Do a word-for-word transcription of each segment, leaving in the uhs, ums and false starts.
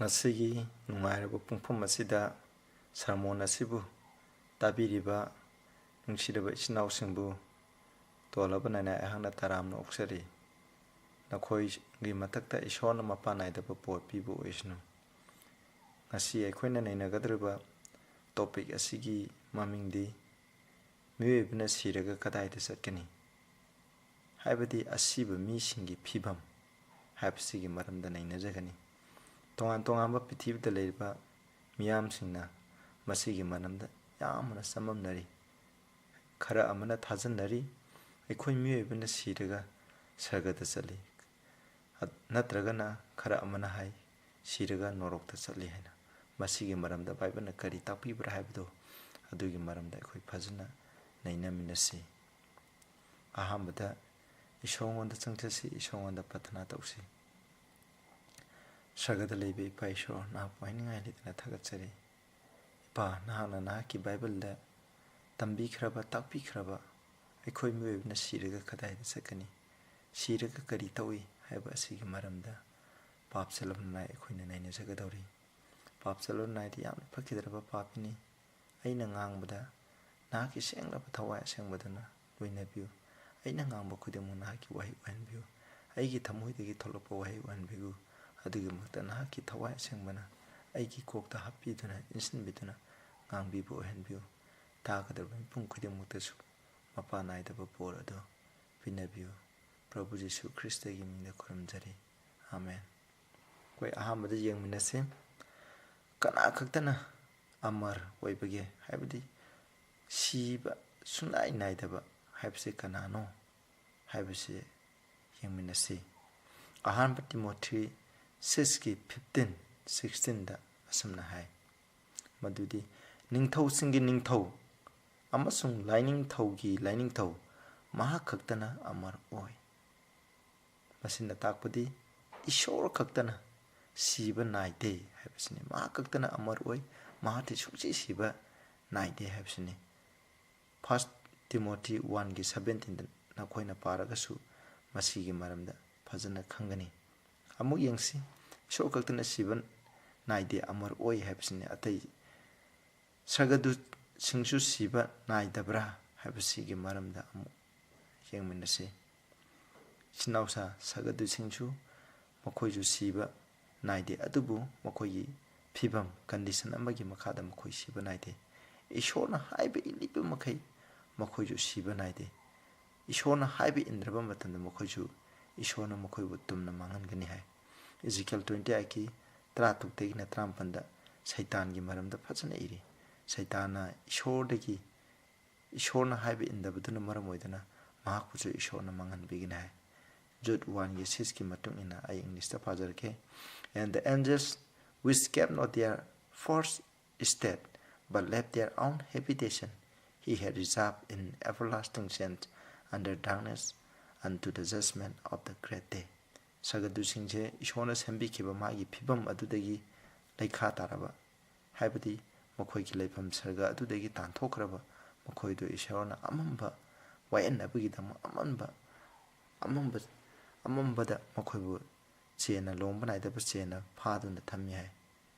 ꯉꯁꯤꯒꯤ ꯅꯨꯡꯉꯥꯏꯔꯕ ꯄꯨꯡꯐꯝ ꯑꯁꯤꯗ ꯁꯔꯃꯣꯟ ꯑꯁꯤꯕꯨ ꯇꯥꯕꯤꯔꯤꯕ ꯅꯨꯡꯁꯤꯔꯕ ꯏꯆꯤꯟ ꯏꯅꯥꯎꯁꯤꯡꯕꯨ ꯇꯣꯜꯂꯕ ꯅꯥꯏꯅ ꯑꯩꯍꯥꯛꯅ ꯇꯔꯥꯝꯅ ꯑꯣꯛꯆꯔꯤ꯫ ꯅꯈꯣꯏꯒꯤ ꯃꯊꯛꯇ ꯏꯁꯣꯔꯅ ꯃꯄꯥꯟ ꯅꯥꯏꯗꯕ ꯄꯣꯠ ꯄꯤꯕ ꯑꯣꯏꯁꯅꯨ꯫ ꯉꯁꯤ ꯑꯩꯈꯣꯏꯅ ꯅꯩꯅꯒꯗꯧꯔꯤꯕ topic ꯑꯁꯤꯒꯤ ꯃꯃꯤꯡꯗꯤ "ꯃꯤꯑꯣꯏꯕꯅ ꯁꯤꯔꯒ ꯀꯗꯥꯏꯗ ꯆꯠꯀꯅꯤ?" ꯍꯥꯏꯕꯗꯤ ꯑꯁꯤꯕ ꯃꯤꯁꯤꯡꯒꯤ ꯐꯤꯕꯝ ꯍꯥꯏꯕꯁꯤꯒꯤ ꯃꯔꯝꯗ ꯅꯩꯅꯖꯒꯅꯤ꯫ ꯇꯣꯉꯥꯟ ꯇꯣꯉꯥꯟꯕ ꯄ꯭ꯔꯤꯊꯤꯕꯤꯗ ꯂꯩꯔꯤꯕ ꯃꯤꯌꯥꯝꯁꯤꯡꯅ ꯃꯁꯤꯒꯤ ꯃꯔꯝꯗ ꯌꯥꯝꯅ ꯆꯃꯝꯅꯔꯤ꯫ ꯈꯔ ꯑꯃꯅ ꯊꯥꯖꯅꯔꯤ, ꯑꯩꯈꯣꯏ ꯃꯤꯑꯣꯏꯕꯅ ꯁꯤꯔꯒ ꯁꯔꯒꯗ ꯆꯠꯂꯤ, ꯅꯠꯇ꯭ꯔꯒꯅ ꯈꯔ ꯑꯃꯅ ꯍꯥꯏ, ꯁꯤꯔꯒ ꯅꯣꯔꯣꯛꯇ ꯆꯠꯂꯤ ꯍꯥꯏꯅ꯫ ꯃꯁꯤꯒꯤ ꯃꯔꯝꯗ ꯕꯥꯏꯕꯜꯅ ꯀꯔꯤ ꯇꯥꯛꯄꯤꯕ꯭ꯔꯥ ꯍꯥꯏꯕꯗꯣ ꯑꯗꯨꯒꯤ ꯃꯔꯝꯗ ꯑꯩꯈꯣꯏ ꯐꯖꯅ ꯅꯩꯅꯃꯤꯟꯅꯁꯤ꯫ ꯑꯍꯥꯟꯕꯗ ꯏꯁꯣꯔꯉꯣꯟꯗ ꯆꯪꯖꯁꯤ, ꯏꯁꯣꯔꯉꯣꯟꯗ ꯄ꯭ꯔꯊꯅꯥ ꯇꯧꯁꯤ꯫ ꯁꯔꯒꯗ ꯂꯩꯕ ꯏꯄꯥ ꯏꯁꯣꯔ, ꯅꯍꯥꯛꯄꯨ ꯍꯥꯏꯅꯤꯡꯉꯥꯏ ꯂꯩꯇꯅ ꯊꯥꯒꯠꯆꯔꯤ꯫ ꯏꯄꯥ, ꯅꯍꯥꯛꯅ ꯅꯍꯥꯛꯀꯤ ꯕꯥꯏꯕꯜꯗ ꯇꯝꯕꯤꯈ꯭ꯔꯕ, ꯇꯥꯛꯄꯤꯈ꯭ꯔꯕ ꯑꯩꯈꯣꯏ ꯃꯤꯑꯣꯏꯕꯅ ꯁꯤꯔꯒ ꯀꯗꯥꯏꯗ ꯆꯠꯀꯅꯤ, ꯁꯤꯔꯒ ꯀꯔꯤ ꯇꯧꯏ ꯍꯥꯏꯕ ꯑꯁꯤꯒꯤ ꯃꯔꯝꯗ ꯄꯥꯞ ꯆꯦꯜꯂꯝꯅ ꯑꯩꯈꯣꯏꯅ ꯅꯩꯅꯖꯒꯗꯧꯔꯤ꯫ ꯄꯥꯞ ꯆꯦꯜꯂꯝꯅ ꯍꯥꯏꯗꯤ ꯌꯥꯝꯅ ꯐꯈꯤꯗ꯭ꯔꯕ ꯄꯥꯄꯤꯅꯤ꯫ ꯑꯩꯅ ꯉꯥꯡꯕꯗ ꯅꯍꯥꯛꯀꯤ ꯁꯦꯡꯂꯕ ꯊꯋꯥꯏ ꯑꯁꯦꯡꯕꯗꯨꯅ ꯂꯣꯏꯅꯕꯤꯌꯨ꯫ ꯑꯩꯅ ꯉꯥꯡꯕ ꯈꯨꯗꯤꯡꯃꯛ ꯅꯍꯥꯛꯀꯤ ꯋꯥꯍꯩ ꯑꯣꯏꯍꯟꯕꯤꯌꯨ꯫ ꯑꯩꯒꯤ ꯊꯃꯣꯏꯗꯒꯤ ꯊꯣꯛꯂꯛꯄ ꯋꯥꯍꯩ ꯑꯣꯏꯍꯟꯕꯤꯌꯨ꯫ ꯑꯗꯨꯒꯤꯃꯛꯇ ꯅꯍꯥꯛꯀꯤ ꯊꯋꯥꯏ ꯑꯁꯦꯡꯕꯅ ꯑꯩꯒꯤ ꯀꯣꯛꯇ ꯍꯥꯞꯄꯤꯗꯨꯅ, ꯏꯟꯁꯤꯟꯕꯤꯗꯨꯅ ꯉꯥꯡꯕꯤꯕ ꯑꯣꯏꯍꯟꯕꯤꯌꯨ꯫ ꯇꯥꯒꯗꯕ ꯃꯤꯄꯨꯝ ꯈꯨꯗꯤꯡꯃꯛꯇꯁꯨ ꯃꯄꯥ ꯅꯥꯏꯗꯕ ꯕꯣꯔ ꯑꯗꯨ ꯄꯤꯅꯕꯤꯌꯨ꯫ ꯄ꯭ꯔꯚꯨ ꯖꯤꯁꯨ ꯈ꯭ꯔꯤꯁꯇꯒꯤ ꯃꯤꯡꯗ ꯈꯨꯔꯨꯝꯖꯔꯤ꯫ ꯑꯥꯃꯦꯟ꯫ ꯑꯩꯈꯣꯏ ꯑꯍꯥꯟꯕꯗ ꯌꯦꯡꯃꯤꯟꯅꯁꯤ, ꯀꯅꯥ ꯈꯛꯇꯅ ꯑꯃꯔ ꯑꯣꯏꯕꯒꯦ, ꯍꯥꯏꯕꯗꯤ ꯁꯤꯕ ꯁꯨꯡꯅꯥꯏ ꯅꯥꯏꯗꯕ ꯍꯥꯏꯕꯁꯤ ꯀꯅꯥꯅꯣ ꯍꯥꯏꯕꯁꯤ ꯌꯦꯡꯃꯤꯟꯅꯁꯤ꯫ ꯑꯍꯥꯟꯕ ꯇꯤꯃꯣꯊꯤ ꯁꯤꯛꯁꯀꯤ ꯐꯤꯐꯇꯤꯟ ꯁꯤꯛꯁꯇꯤꯟꯗ ꯑꯁꯨꯝꯅ ꯍꯥꯏ, ꯃꯗꯨꯗꯤ ꯅꯤꯡꯊꯧꯁꯤꯡꯒꯤ ꯅꯤꯡꯊꯧ ꯑꯃꯁꯨꯡ ꯂꯥꯏꯅꯤꯡꯊꯧꯒꯤ ꯂꯥꯏꯅꯤꯡꯊꯧ ꯃꯍꯥꯛ ꯈꯛꯇꯅ ꯑꯃꯔ ꯑꯣꯏ꯫ ꯃꯁꯤꯅ ꯇꯥꯛꯄꯗꯤ ꯏꯁꯣꯔ ꯈꯛꯇꯅ ꯁꯤꯕ ꯅꯥꯏꯗꯦ ꯍꯥꯏꯕꯁꯤꯅꯤ꯫ ꯃꯍꯥꯛ ꯈꯛꯇꯅ ꯑꯃꯔ ꯑꯣꯏ, ꯃꯍꯥꯛꯇꯤ ꯁꯨꯡꯁꯤ ꯁꯤꯕ ꯅꯥꯏꯗꯦ ꯍꯥꯏꯕꯁꯤꯅꯤ꯫ ꯐꯥꯔꯁ ꯇꯤꯃꯣꯊꯤ ꯋꯥꯟꯒꯤ ꯁꯕꯦꯟꯇꯤꯟꯗ ꯅꯈꯣꯏꯅ ꯄꯥꯔꯒꯁꯨ ꯃꯁꯤꯒꯤ ꯃꯔꯝꯗ ꯐꯖꯅ ꯈꯪꯒꯅꯤ꯫ ꯑꯃꯨꯛ ꯌꯦꯡꯁꯤ, ꯏꯁꯣꯔ ꯈꯛꯇꯅ ꯁꯤꯕ ꯅꯥꯏꯗꯦ, ꯑꯃꯔ ꯑꯣꯏ ꯍꯥꯏꯕꯁꯤꯅꯤ꯫ ꯑꯇꯩ ꯁꯒꯗꯨꯁꯤꯡꯁꯨ ꯁꯤꯕ ꯅꯥꯏꯗꯕ꯭ꯔꯥ ꯍꯥꯏꯕꯁꯤꯒꯤ ꯃꯔꯝꯗ ꯑꯃꯨꯛ ꯌꯦꯡꯃꯤꯟꯅꯁꯤ꯫ ꯏꯆꯤꯟ ꯏꯅꯥꯎꯁꯥ ꯁꯒꯗꯨꯁꯤꯡꯁꯨ ꯃꯈꯣꯏꯁꯨ ꯁꯤꯕ ꯅꯥꯏꯗꯦ, ꯑꯗꯨꯕꯨ ꯃꯈꯣꯏꯒꯤ ꯐꯤꯕꯝ, condition ꯑꯃꯒꯤ ꯃꯈꯥꯗ ꯃꯈꯣꯏ ꯁꯤꯕ ꯅꯥꯏꯗꯦ꯫ ꯏꯁꯣꯔꯅ ꯍꯥꯏꯕ ꯏꯜꯂꯤꯕ ꯃꯈꯩ ꯃꯈꯣꯏꯁꯨ ꯁꯤꯕ ꯅꯥꯏꯗꯦ꯫ ꯏꯁꯣꯔꯅ ꯍꯥꯏꯕ ꯏꯟꯗ꯭ꯔꯕ ꯃꯇꯝꯗ ꯃꯈꯣꯏꯁꯨ, ꯏꯁꯣꯔꯅ ꯃꯈꯣꯏꯕꯨ ꯇꯨꯝꯅ ꯃꯥꯡꯍꯟꯒꯅꯤ ꯍꯥꯏ꯫ Ezekiel twenty eightꯀꯤ ꯇꯔꯥꯇꯔꯨꯛꯇꯒꯤꯅ ꯇꯔꯥꯃꯥꯄꯟꯗ ꯁꯩꯇꯥꯟꯒꯤ ꯃꯔꯝꯗ ꯐꯖꯅ ꯏꯔꯤ꯫ ꯁꯩꯇꯥꯟꯅ ꯏꯁꯣꯔꯗꯒꯤ, ꯏꯁꯣꯔꯅ ꯍꯥꯏꯕ ꯏꯟꯗꯕꯗꯨꯅ ꯃꯔꯝ ꯑꯣꯏꯗꯨꯅ ꯃꯍꯥꯛꯄꯨꯁꯨ ꯏꯁꯣꯔꯅ ꯃꯥꯡꯍꯟꯕꯤꯒꯅꯤ ꯍꯥꯏ꯫ Jude oneꯒꯤ sixꯀꯤ ꯃꯇꯨꯡ ꯏꯟꯅ ꯑꯩ Englishꯇ ꯄꯥꯖꯔꯛꯀꯦ꯫ And the angels which kept not their first state, but left their own habitation, he had reserved in everlasting chains under darkness unto the judgment of the great day. ꯁꯒꯗꯨꯁꯤꯡꯁꯦ ꯏꯁꯣꯔꯅ ꯁꯦꯝꯕꯤꯈꯤꯕ ꯃꯥꯒꯤ ꯐꯤꯕꯝ ꯑꯗꯨꯗꯒꯤ ꯂꯩꯈꯥ ꯇꯥꯔꯕ, ꯍꯥꯏꯕꯗꯤ ꯃꯈꯣꯏꯒꯤ ꯂꯩꯐꯝ ꯁꯔꯒ ꯑꯗꯨꯗꯒꯤ ꯇꯥꯟꯊꯣꯛꯈ꯭ꯔꯕ ꯃꯈꯣꯏꯗꯨ ꯏꯁꯣꯔꯅ ꯑꯃꯝꯕ ꯋꯥꯌꯦꯟꯅꯕꯒꯤꯗꯃꯛ ꯑꯃꯝꯕ, ꯑꯃꯝꯕ, ꯑꯃꯝꯕꯗ ꯃꯈꯣꯏꯕꯨ ꯆꯦꯟꯅ, ꯂꯣꯝꯕ ꯅꯥꯏꯗꯕ ꯆꯦꯟꯅ ꯐꯥꯗꯨꯅ ꯊꯝꯃꯤ ꯍꯥꯏ꯫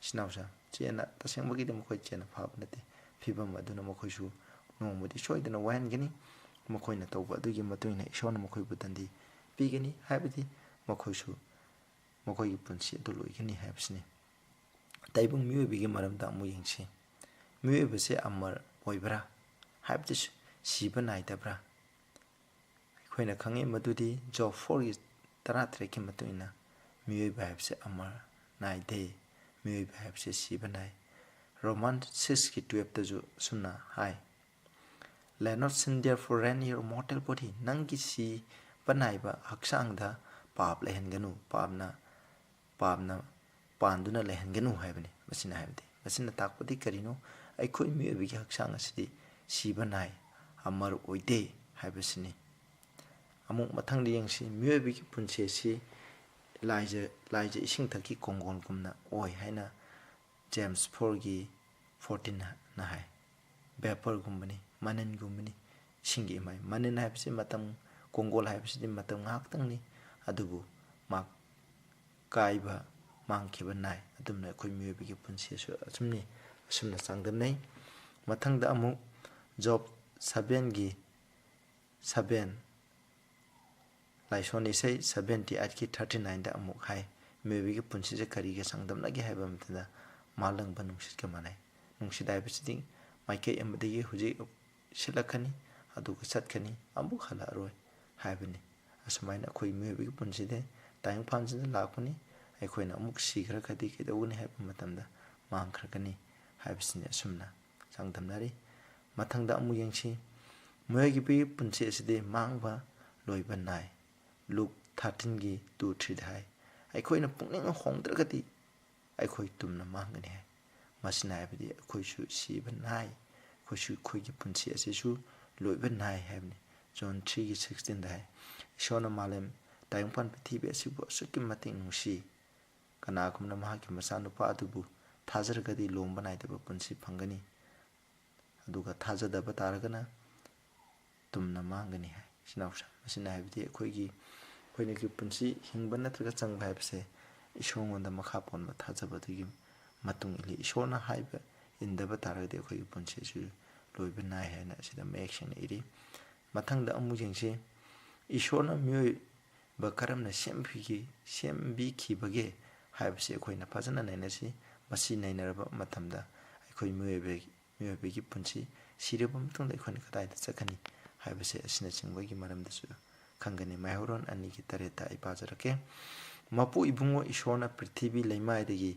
ꯏꯆꯤꯟ ꯏꯅꯥꯎꯁꯥ, ꯆꯦꯟꯅ, ꯇꯁꯦꯡꯕꯒꯤꯗꯤ ꯃꯈꯣꯏ ꯆꯦꯟꯅ ꯐꯥꯕ ꯅꯠꯇꯦ꯫ ꯐꯤꯕꯝ ꯑꯗꯨꯅ ꯃꯈꯣꯏꯁꯨ ꯅꯣꯡꯃꯗꯤ ꯁꯣꯏꯗꯅ ꯋꯥꯍꯟꯒꯅꯤ꯫ ꯃꯈꯣꯏꯅ ꯇꯧꯕ ꯑꯗꯨꯒꯤ ꯃꯇꯨꯡ ꯏꯟꯅ ꯏꯁꯣꯔꯅ ꯃꯈꯣꯏꯕꯨ ꯗꯟꯗꯤ ꯄꯤꯒꯅꯤ, ꯍꯥꯏꯕꯗꯤ ꯃꯈꯣꯏꯁꯨ ꯃꯈꯣꯏꯒꯤ ꯄꯨꯟꯁꯤ ꯑꯗꯨ ꯂꯣꯏꯒꯅꯤ ꯍꯥꯏꯕꯁꯤꯅꯤ꯫ ꯇꯥꯏꯕꯪ ꯃꯤꯑꯣꯏꯕꯒꯤ ꯃꯔꯝꯗ ꯑꯃꯨꯛ ꯌꯦꯡꯁꯤ꯫ ꯃꯤꯑꯣꯏꯕꯁꯦ ꯑꯃꯔ ꯑꯣꯏꯕ꯭ꯔꯥ? ꯍꯥꯏꯕꯗꯤ ꯁꯤꯕ ꯅꯥꯏꯗꯕ꯭ꯔꯥ? ꯑꯩꯈꯣꯏꯅ ꯈꯪꯉꯤ ꯃꯗꯨꯗꯤ ꯖꯣꯕ fourꯒꯤ ꯇꯔꯥꯇꯔꯦꯠꯀꯤ ꯃꯇꯨꯡ ꯏꯟꯅ ꯃꯤꯑꯣꯏꯕ ꯍꯥꯏꯕꯁꯦ ꯑꯃꯔ, ꯅꯥꯏꯗꯦ꯫ ꯃꯤꯑꯣꯏꯕ ꯍꯥꯏꯕꯁꯦ ꯁꯤꯕ ꯅꯥꯏ꯫ Roman sixꯀꯤ twelveꯇꯁꯨ ꯑꯁꯨꯝꯅ ꯍꯥꯏ, "Let not sin therefore reign in your mortal body." ꯅꯪꯒꯤ ꯁꯤꯕ ꯅꯥꯏꯕ ꯍꯛꯆꯥꯡꯗ ꯄꯥꯞ ꯂꯩꯍꯟꯒꯅꯨ, ꯄꯥꯞꯅ, ꯄꯥꯞꯅ ꯄꯥꯟꯗꯨꯅ ꯂꯩꯍꯟꯒꯅꯨ ꯍꯥꯏꯕꯅꯤ꯫ ꯃꯁꯤꯅ ꯍꯥꯏꯕꯗꯤ, ꯃꯁꯤꯅ ꯇꯥꯛꯄꯗꯤ ꯀꯔꯤꯅꯣ? ꯑꯩꯈꯣꯏ ꯃꯤꯑꯣꯏꯕꯒꯤ ꯍꯛꯆꯥꯡ ꯑꯁꯤꯗꯤ ꯁꯤꯕ ꯅꯥꯏ, ꯑꯃꯔ ꯑꯣꯏꯗꯦ ꯍꯥꯏꯕꯁꯤꯅꯤ꯫ ꯑꯃꯨꯛ ꯃꯊꯪꯗ ꯌꯦꯡꯁꯤ, ꯃꯤꯑꯣꯏꯕꯒꯤ ꯄꯨꯟꯁꯤ ꯑꯁꯤ ꯂꯥꯏꯖ-, ꯂꯥꯏꯖ ꯏꯁꯤꯡ ꯊꯛꯀꯤ ꯀꯣꯡꯒꯣꯜꯒꯨꯝꯅ ꯑꯣꯏ ꯍꯥꯏꯅ James fourꯒꯤ fourteenꯅ ꯍꯥꯏ꯫ Vaporꯒꯨꯝꯕꯅꯤ, ꯃꯅꯤꯟꯒꯨꯝꯕꯅꯤ, ꯏꯁꯤꯡꯒꯤ ꯏꯃꯥꯏ꯫ ꯃꯅꯤꯟ ꯍꯥꯏꯕꯁꯤ ꯃꯇꯝ, ꯀꯣꯡꯒꯣꯜ ꯍꯥꯏꯕꯁꯤꯗꯤ ꯃꯇꯝ ꯉꯥꯏꯍꯥꯛꯇꯪꯅꯤ, ꯑꯗꯨꯕꯨ ꯃꯥ ꯀꯥꯏꯕ ꯃꯥꯡꯈꯤꯕ ꯅꯥꯏ꯫ ꯑꯗꯨꯝꯅ ꯑꯩꯈꯣꯏ ꯃꯤꯑꯣꯏꯕꯒꯤ ꯄꯨꯟꯁꯤꯁꯨ ꯑꯆꯨꯝꯅꯤ, ꯑꯁꯨꯝꯅ ꯆꯥꯡꯗꯝꯅꯩ꯫ ꯃꯊꯪꯗ ꯑꯃꯨꯛ ꯖꯣꯕ ꯁꯚꯦꯟꯒꯤ ꯁꯚꯦꯟ, ꯂꯥꯏꯁꯣꯟ ꯏꯁꯩ ꯁꯚꯦꯟꯇꯤ ꯑꯩꯠꯀꯤ ꯊꯥꯔꯇꯤ ꯅꯥꯏꯟꯗ ꯑꯃꯨꯛ ꯍꯥꯏ, ꯃꯤꯑꯣꯏꯕꯒꯤ ꯄꯨꯟꯁꯤꯁꯦ ꯀꯔꯤꯒ ꯆꯥꯡꯗꯝꯅꯒꯦ ꯍꯥꯏꯕ ꯃꯇꯝꯗ, ꯃꯥꯂꯪꯕ ꯅꯨꯡꯁꯤꯠꯀ ꯃꯥꯟꯅꯩ꯫ ꯅꯨꯡꯁꯤꯠ ꯍꯥꯏꯕꯁꯤꯗꯤ ꯃꯥꯏꯀꯩ ꯑꯃꯗꯒꯤ ꯍꯧꯖꯤꯛ ꯁꯤꯠꯂꯛꯀꯅꯤ, ꯑꯗꯨꯒ ꯆꯠꯀꯅꯤ, ꯑꯃꯨꯛ ꯍꯜꯂꯛꯑꯔꯣꯏ ꯍꯥꯏꯕꯅꯤ꯫ ꯑꯁꯨꯃꯥꯏꯅ ꯑꯩꯈꯣꯏ ꯃꯤꯑꯣꯏꯕꯒꯤ ꯄꯨꯟꯁꯤꯗꯤ ꯇꯥꯏꯕꯪꯄꯥꯟꯁꯤꯗ ꯂꯥꯛꯄꯅꯤ, ꯑꯩꯈꯣꯏꯅ ꯑꯃꯨꯛ ꯁꯤꯈ꯭ꯔꯒꯗꯤ ꯀꯩꯗꯧꯒꯅꯤ ꯍꯥꯏꯕ ꯃꯇꯝꯗ ꯃꯥꯡꯈ꯭ꯔꯒꯅꯤ ꯍꯥꯏꯕꯁꯤꯅꯤ꯫ ꯑꯁꯨꯝꯅ ꯆꯥꯡꯗꯝꯅꯔꯤ꯫ ꯃꯊꯪꯗ ꯑꯃꯨꯛ ꯌꯦꯡꯁꯤ꯫ ꯃꯤꯑꯣꯏꯕꯒꯤ ꯄꯨꯟꯁꯤ ꯑꯁꯤꯗꯤ ꯃꯥꯡꯕ ꯂꯣꯏꯕ ꯅꯥꯏ꯫ ꯂꯨꯛ ꯊꯥꯔꯇꯤꯟꯒꯤ ꯇꯨ ꯊ꯭ꯔꯤꯗ ꯍꯥꯏ, ꯑꯩꯈꯣꯏꯅ ꯄꯨꯛꯅꯤꯡ ꯍꯣꯡꯗ꯭ꯔꯒꯗꯤ ꯑꯩꯈꯣꯏ ꯇꯨꯝꯅ ꯃꯥꯡꯒꯅꯤ ꯍꯥꯏ꯫ ꯃꯁꯤꯅ ꯍꯥꯏꯕꯗꯤ ꯑꯩꯈꯣꯏꯁꯨ ꯁꯤꯕ ꯅꯥꯏ, ꯑꯩꯈꯣꯏꯁꯨ, ꯑꯩꯈꯣꯏꯒꯤ ꯄꯨꯟꯁꯤ ꯑꯁꯤꯁꯨ ꯂꯣꯏꯕ ꯅꯥꯏ ꯍꯥꯏꯕꯅꯤ꯫ ꯖꯣꯟ ꯊ꯭ꯔꯤꯒꯤ ꯁꯤꯛꯁꯇꯤꯟꯗ ꯍꯥꯏ, ꯏꯁꯣꯔꯅ ꯃꯥꯂꯦꯝ ꯇꯥꯏꯕꯪꯄꯥꯟ ꯄ꯭ꯔꯤꯊꯤꯕꯤ ꯑꯁꯤꯕꯨ ꯑꯁꯨꯛꯀꯤ ꯃꯇꯤꯛ ꯅꯨꯡꯁꯤ, ꯀꯅꯥꯒꯨꯝꯕꯅ ꯃꯍꯥꯛꯀꯤ ꯃꯆꯥꯅꯨꯄꯥ ꯑꯗꯨꯕꯨ ꯊꯥꯖꯔꯒꯗꯤ ꯂꯣꯝꯕ ꯅꯥꯏꯗꯕ ꯄꯨꯟꯁꯤ ꯐꯪꯒꯅꯤ, ꯑꯗꯨꯒ ꯊꯥꯖꯗꯕ ꯇꯥꯔꯒꯅ ꯇꯨꯝꯅ ꯃꯥꯡꯒꯅꯤ ꯍꯥꯏ꯫ ꯏꯆꯤꯟ ꯏꯅꯥꯎꯁꯤꯡ, ꯃꯁꯤꯅ ꯍꯥꯏꯕꯗꯤ ꯑꯩꯈꯣꯏꯒꯤ, ꯑꯩꯈꯣꯏꯅꯒꯤ ꯄꯨꯟꯁꯤ ꯍꯤꯡꯕ ꯅꯠꯇ꯭ꯔꯒ ꯆꯪꯕ ꯍꯥꯏꯕꯁꯦ ꯏꯁꯣꯔꯉꯣꯟꯗ ꯃꯈꯥ ꯄꯣꯟꯕ ꯊꯥꯖꯕꯗꯨꯒꯤ ꯃꯇꯨꯡ ꯏꯜꯂꯤ꯫ ꯏꯁꯣꯔꯅ ꯍꯥꯏꯕ ꯏꯟꯗꯕ ꯇꯥꯔꯒꯗꯤ ꯑꯩꯈꯣꯏꯒꯤ ꯄꯨꯟꯁꯤꯁꯨ ꯂꯣꯏꯕ ꯅꯥꯏ ꯍꯥꯏꯅ ꯑꯁꯤꯗ ꯃꯌꯦꯛ ꯁꯦꯡꯅ ꯏꯔꯤ꯫ ꯃꯊꯪꯗ ꯑꯃꯨꯛ ꯌꯦꯡꯁꯤ꯫ ꯏꯁꯣꯔꯅ ꯃꯤꯑꯣꯏꯕ ꯀꯔꯝꯅ ꯁꯦꯝꯈꯤꯒꯦ, ꯁꯦꯝꯕꯤꯈꯤꯕꯒꯦ ꯍꯥꯏꯕꯁꯤ ꯑꯩꯈꯣꯏꯅ ꯐꯖꯅ ꯅꯩꯅꯁꯤ꯫ ꯃꯁꯤ ꯅꯩꯅꯔꯕ ꯃꯇꯝꯗ ꯑꯩꯈꯣꯏ ꯃꯤꯑꯣꯏꯕ, ꯃꯤꯑꯣꯏꯕꯒꯤ ꯄꯨꯟꯁꯤ ꯁꯤꯔꯕ ꯃꯇꯨꯡꯗ ꯑꯩꯈꯣꯏꯅ ꯀꯗꯥꯏꯗ ꯆꯠꯀꯅꯤ ꯍꯥꯏꯕꯁꯦ ꯑꯁꯤꯅꯆꯤꯡꯕꯒꯤ ꯃꯔꯝꯗꯁꯨ ꯈꯪꯒꯅꯤ꯫ ꯃꯥꯏꯍꯧꯔꯣꯟ ꯑꯅꯤꯒꯤ ꯇꯔꯦꯠꯇ ꯑꯩ ꯄꯥꯖꯔꯛꯀꯦ꯫ ꯃꯄꯨ ꯏꯕꯨꯡꯉꯣ ꯏꯁꯣꯔꯅ ꯄ꯭ꯔꯤꯊꯤꯕꯤ ꯂꯩꯃꯥꯏꯗꯒꯤ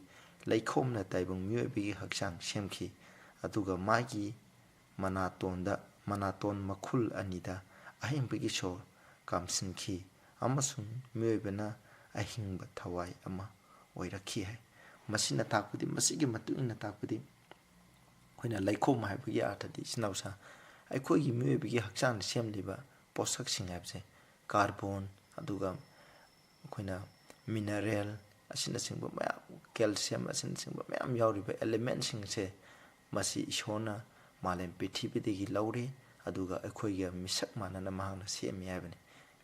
ꯂꯩꯈꯣꯝꯅ ꯇꯥꯏꯕꯪ ꯃꯤꯑꯣꯏꯕꯒꯤ ꯍꯛꯆꯥꯡ ꯁꯦꯝꯈꯤ, ꯑꯗꯨꯒ ꯃꯥꯒꯤ ꯃꯅꯥꯇꯣꯟꯗ, ꯃꯅꯥꯇꯣꯟ ꯃꯈꯨꯜ ꯑꯅꯤꯗ ꯑꯍꯤꯡꯕꯒꯤ ꯁꯣꯔ ꯀꯥꯝꯁꯤꯟꯈꯤ, ꯑꯃꯁꯨꯡ ꯃꯤꯑꯣꯏꯕꯅ ꯑꯍꯤꯡꯕ ꯊꯋꯥꯏ ꯑꯃ ꯑꯣꯏꯔꯛꯈꯤ ꯍꯥꯏ꯫ ꯃꯁꯤꯅ ꯇꯥꯛꯄꯗꯤ, ꯃꯁꯤꯒꯤ ꯃꯇꯨꯡ ꯏꯟꯅ ꯇꯥꯛꯄꯗꯤ, ꯑꯩꯈꯣꯏꯅ ꯂꯩꯈꯣꯝ ꯍꯥꯏꯕꯒꯤ ꯑꯥꯔꯊꯗꯤ, ꯏꯆꯤꯟ ꯏꯅꯥꯎꯁꯥ, ꯑꯩꯈꯣꯏꯒꯤ ꯃꯤꯑꯣꯏꯕꯒꯤ ꯍꯛꯆꯥꯡꯗ ꯁꯦꯝꯂꯤꯕ ꯄꯣꯠꯁꯛꯁꯤꯡ ꯍꯥꯏꯕꯁꯦ, ꯀꯥꯔꯕꯣꯟ, ꯑꯗꯨꯒ ꯑꯩꯈꯣꯏꯅ ꯃꯤꯅꯔꯦꯜ ꯑꯁꯤꯅꯆꯤꯡꯕ ꯃꯌꯥꯝ, ꯀꯦꯜꯁꯤꯌꯝ ꯑꯁꯤꯅꯆꯤꯡꯕ ꯃꯌꯥꯝ ꯌꯥꯎꯔꯤꯕ ꯑꯦꯂꯤꯃꯦꯟꯁꯤꯡꯁꯦ, ꯃꯁꯤ ꯏꯁꯣꯔꯅ ꯃꯥꯂꯦꯝ ꯄ꯭ꯔꯤꯊꯤꯕꯤꯗꯒꯤ ꯂꯧꯔꯦ, ꯑꯗꯨꯒ ꯑꯩꯈꯣꯏꯒ ꯃꯤꯁꯛ ꯃꯥꯟꯅꯅ ꯃꯍꯥꯛꯅ ꯁꯦꯝꯃꯤ ꯍꯥꯏꯕꯅꯤ꯫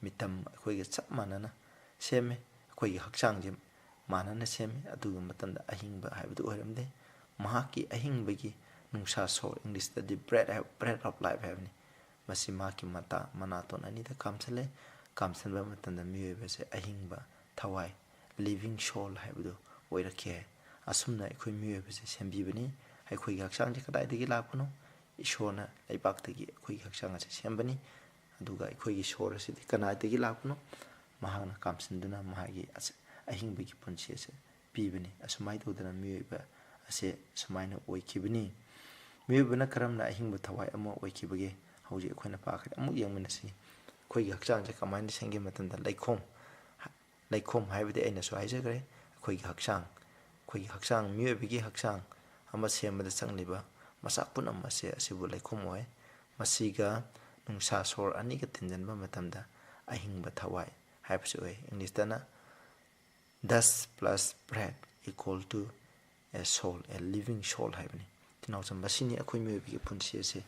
ꯃꯤꯇꯝ ꯑꯩꯈꯣꯏꯒ ꯆꯞ ꯃꯥꯟꯅꯅ ꯁꯦꯝꯃꯦ꯫ ꯑꯩꯈꯣꯏꯒꯤ ꯍꯛꯆꯥꯡꯁꯦ ꯃꯥꯟꯅꯅ ꯁꯦꯝꯃꯤ꯫ ꯑꯗꯨꯒꯤ ꯃꯇꯝꯗ ꯑꯍꯤꯡꯕ ꯍꯥꯏꯕꯗꯨ ꯑꯣꯏꯔꯝꯗꯦ꯫ ꯃꯍꯥꯛꯀꯤ ꯑꯍꯤꯡꯕꯒꯤ ꯅꯨꯡꯁꯥ ꯁꯣꯔ, ꯏꯪꯂꯤꯁꯇꯗꯤ breath ꯍꯥꯏꯕ, breath of life ꯍꯥꯏꯕꯅꯤ꯫ ꯃꯁꯤ ꯃꯍꯥꯛꯀꯤ ꯃꯇꯥ ꯃꯅꯥꯇꯣꯟ ꯑꯅꯤꯗ ꯀꯥꯝꯁꯤꯜꯂꯦ꯫ ꯀꯥꯝꯁꯤꯟꯕ ꯃꯇꯝꯗ ꯃꯤꯑꯣꯏꯕꯁꯦ ꯑꯍꯤꯡꯕ ꯊꯋꯥꯏ, living soul ꯍꯥꯏꯕꯗꯨ ꯑꯣꯏꯔꯛꯈꯤ ꯍꯥꯏ꯫ ꯑꯁꯨꯝꯅ ꯑꯩꯈꯣꯏ ꯃꯤꯑꯣꯏꯕꯁꯦ ꯁꯦꯝꯕꯤꯕꯅꯤ꯫ ꯑꯩꯈꯣꯏꯒꯤ ꯍꯛꯆꯥꯡꯁꯦ ꯀꯗꯥꯏꯗꯒꯤ ꯂꯥꯛꯄꯅꯣ? ꯏꯁꯣꯔꯅ ꯂꯩꯕꯥꯛꯇꯒꯤ ꯑꯩꯈꯣꯏꯒꯤ ꯍꯛꯆꯥꯡ ꯑꯁꯦ ꯁꯦꯝꯕꯅꯤ꯫ ꯑꯗꯨꯒ ꯑꯩꯈꯣꯏꯒꯤ ꯁꯣꯔ ꯑꯁꯤꯗꯤ ꯀꯅꯥꯗꯒꯤ ꯂꯥꯛꯄꯅꯣ? ꯃꯍꯥꯛꯅ ꯀꯥꯝꯁꯤꯟꯗꯨꯅ ꯃꯍꯥꯛꯀꯤ ꯑꯁ-, ꯑꯍꯤꯡꯕꯒꯤ ꯄꯨꯟꯁꯤ ꯑꯁꯦ ꯄꯤꯕꯅꯤ꯫ ꯑꯁꯨꯃꯥꯏꯅ ꯇꯧꯗꯅ ꯃꯤꯑꯣꯏꯕ ꯑꯁꯦ ꯁꯨꯃꯥꯏꯅ ꯑꯣꯏꯈꯤꯕꯅꯤ꯫ ꯃꯤꯑꯣꯏꯕꯅ ꯀꯔꯝꯅ ꯑꯍꯤꯡꯕ ꯊꯋꯥꯏ ꯑꯃ ꯑꯣꯏꯈꯤꯕꯒꯦ? ꯍꯧꯖꯤꯛ ꯑꯩꯈꯣꯏꯅ ꯄꯥꯈ꯭ꯔꯦ꯫ ꯑꯃꯨꯛ ꯌꯦꯡꯃꯤꯟꯅꯁꯤ꯫ ꯑꯩꯈꯣꯏꯒꯤ ꯍꯛꯆꯥꯡꯁꯦ ꯀꯃꯥꯏꯅ ꯁꯦꯝꯒꯦ ꯃꯇꯝꯗ ꯂꯩꯈꯣꯝ, ꯂꯩꯈꯣꯝ ꯍꯥꯏꯕꯗꯤ ꯑꯩꯅꯁꯨ ꯍꯥꯏꯖꯈ꯭ꯔꯦ, ꯑꯩꯈꯣꯏꯒꯤ ꯍꯛꯆꯥꯡ, ꯑꯩꯈꯣꯏꯒꯤ ꯍꯛꯆꯥꯡ, ꯃꯤꯑꯣꯏꯕꯒꯤ ꯍꯛꯆꯥꯡ ꯑꯃ ꯁꯦꯝꯕꯗ ꯆꯪꯂꯤꯕ ꯃꯆꯥꯛ ꯄꯨꯝꯅꯃꯛ ꯑꯁꯦ ꯑꯁꯤꯕꯨ ꯂꯩꯈꯣꯝ ꯑꯣꯏ꯫ ꯃꯁꯤꯒ ꯅꯨꯡꯁꯥ ꯁꯣꯔ ꯑꯅꯤꯒ ꯇꯤꯟꯖꯟꯕ ꯃꯇꯝꯗ ꯑꯍꯤꯡꯕ ꯊꯋꯥꯏ ꯍꯥꯏꯕꯁꯤ ꯑꯣꯏ꯫ ꯏꯪꯂꯤꯁꯇꯅ "Dust plus breath equal to a soul, a living soul" ꯍꯥꯏꯕꯅꯤ꯫ ꯇꯤꯅꯥꯎꯆꯥ, ꯃꯁꯤꯅꯤ ꯑꯩꯈꯣꯏ ꯃꯤꯑꯣꯏꯕꯒꯤ ꯄꯨꯟꯁꯤ ꯑꯁꯦ,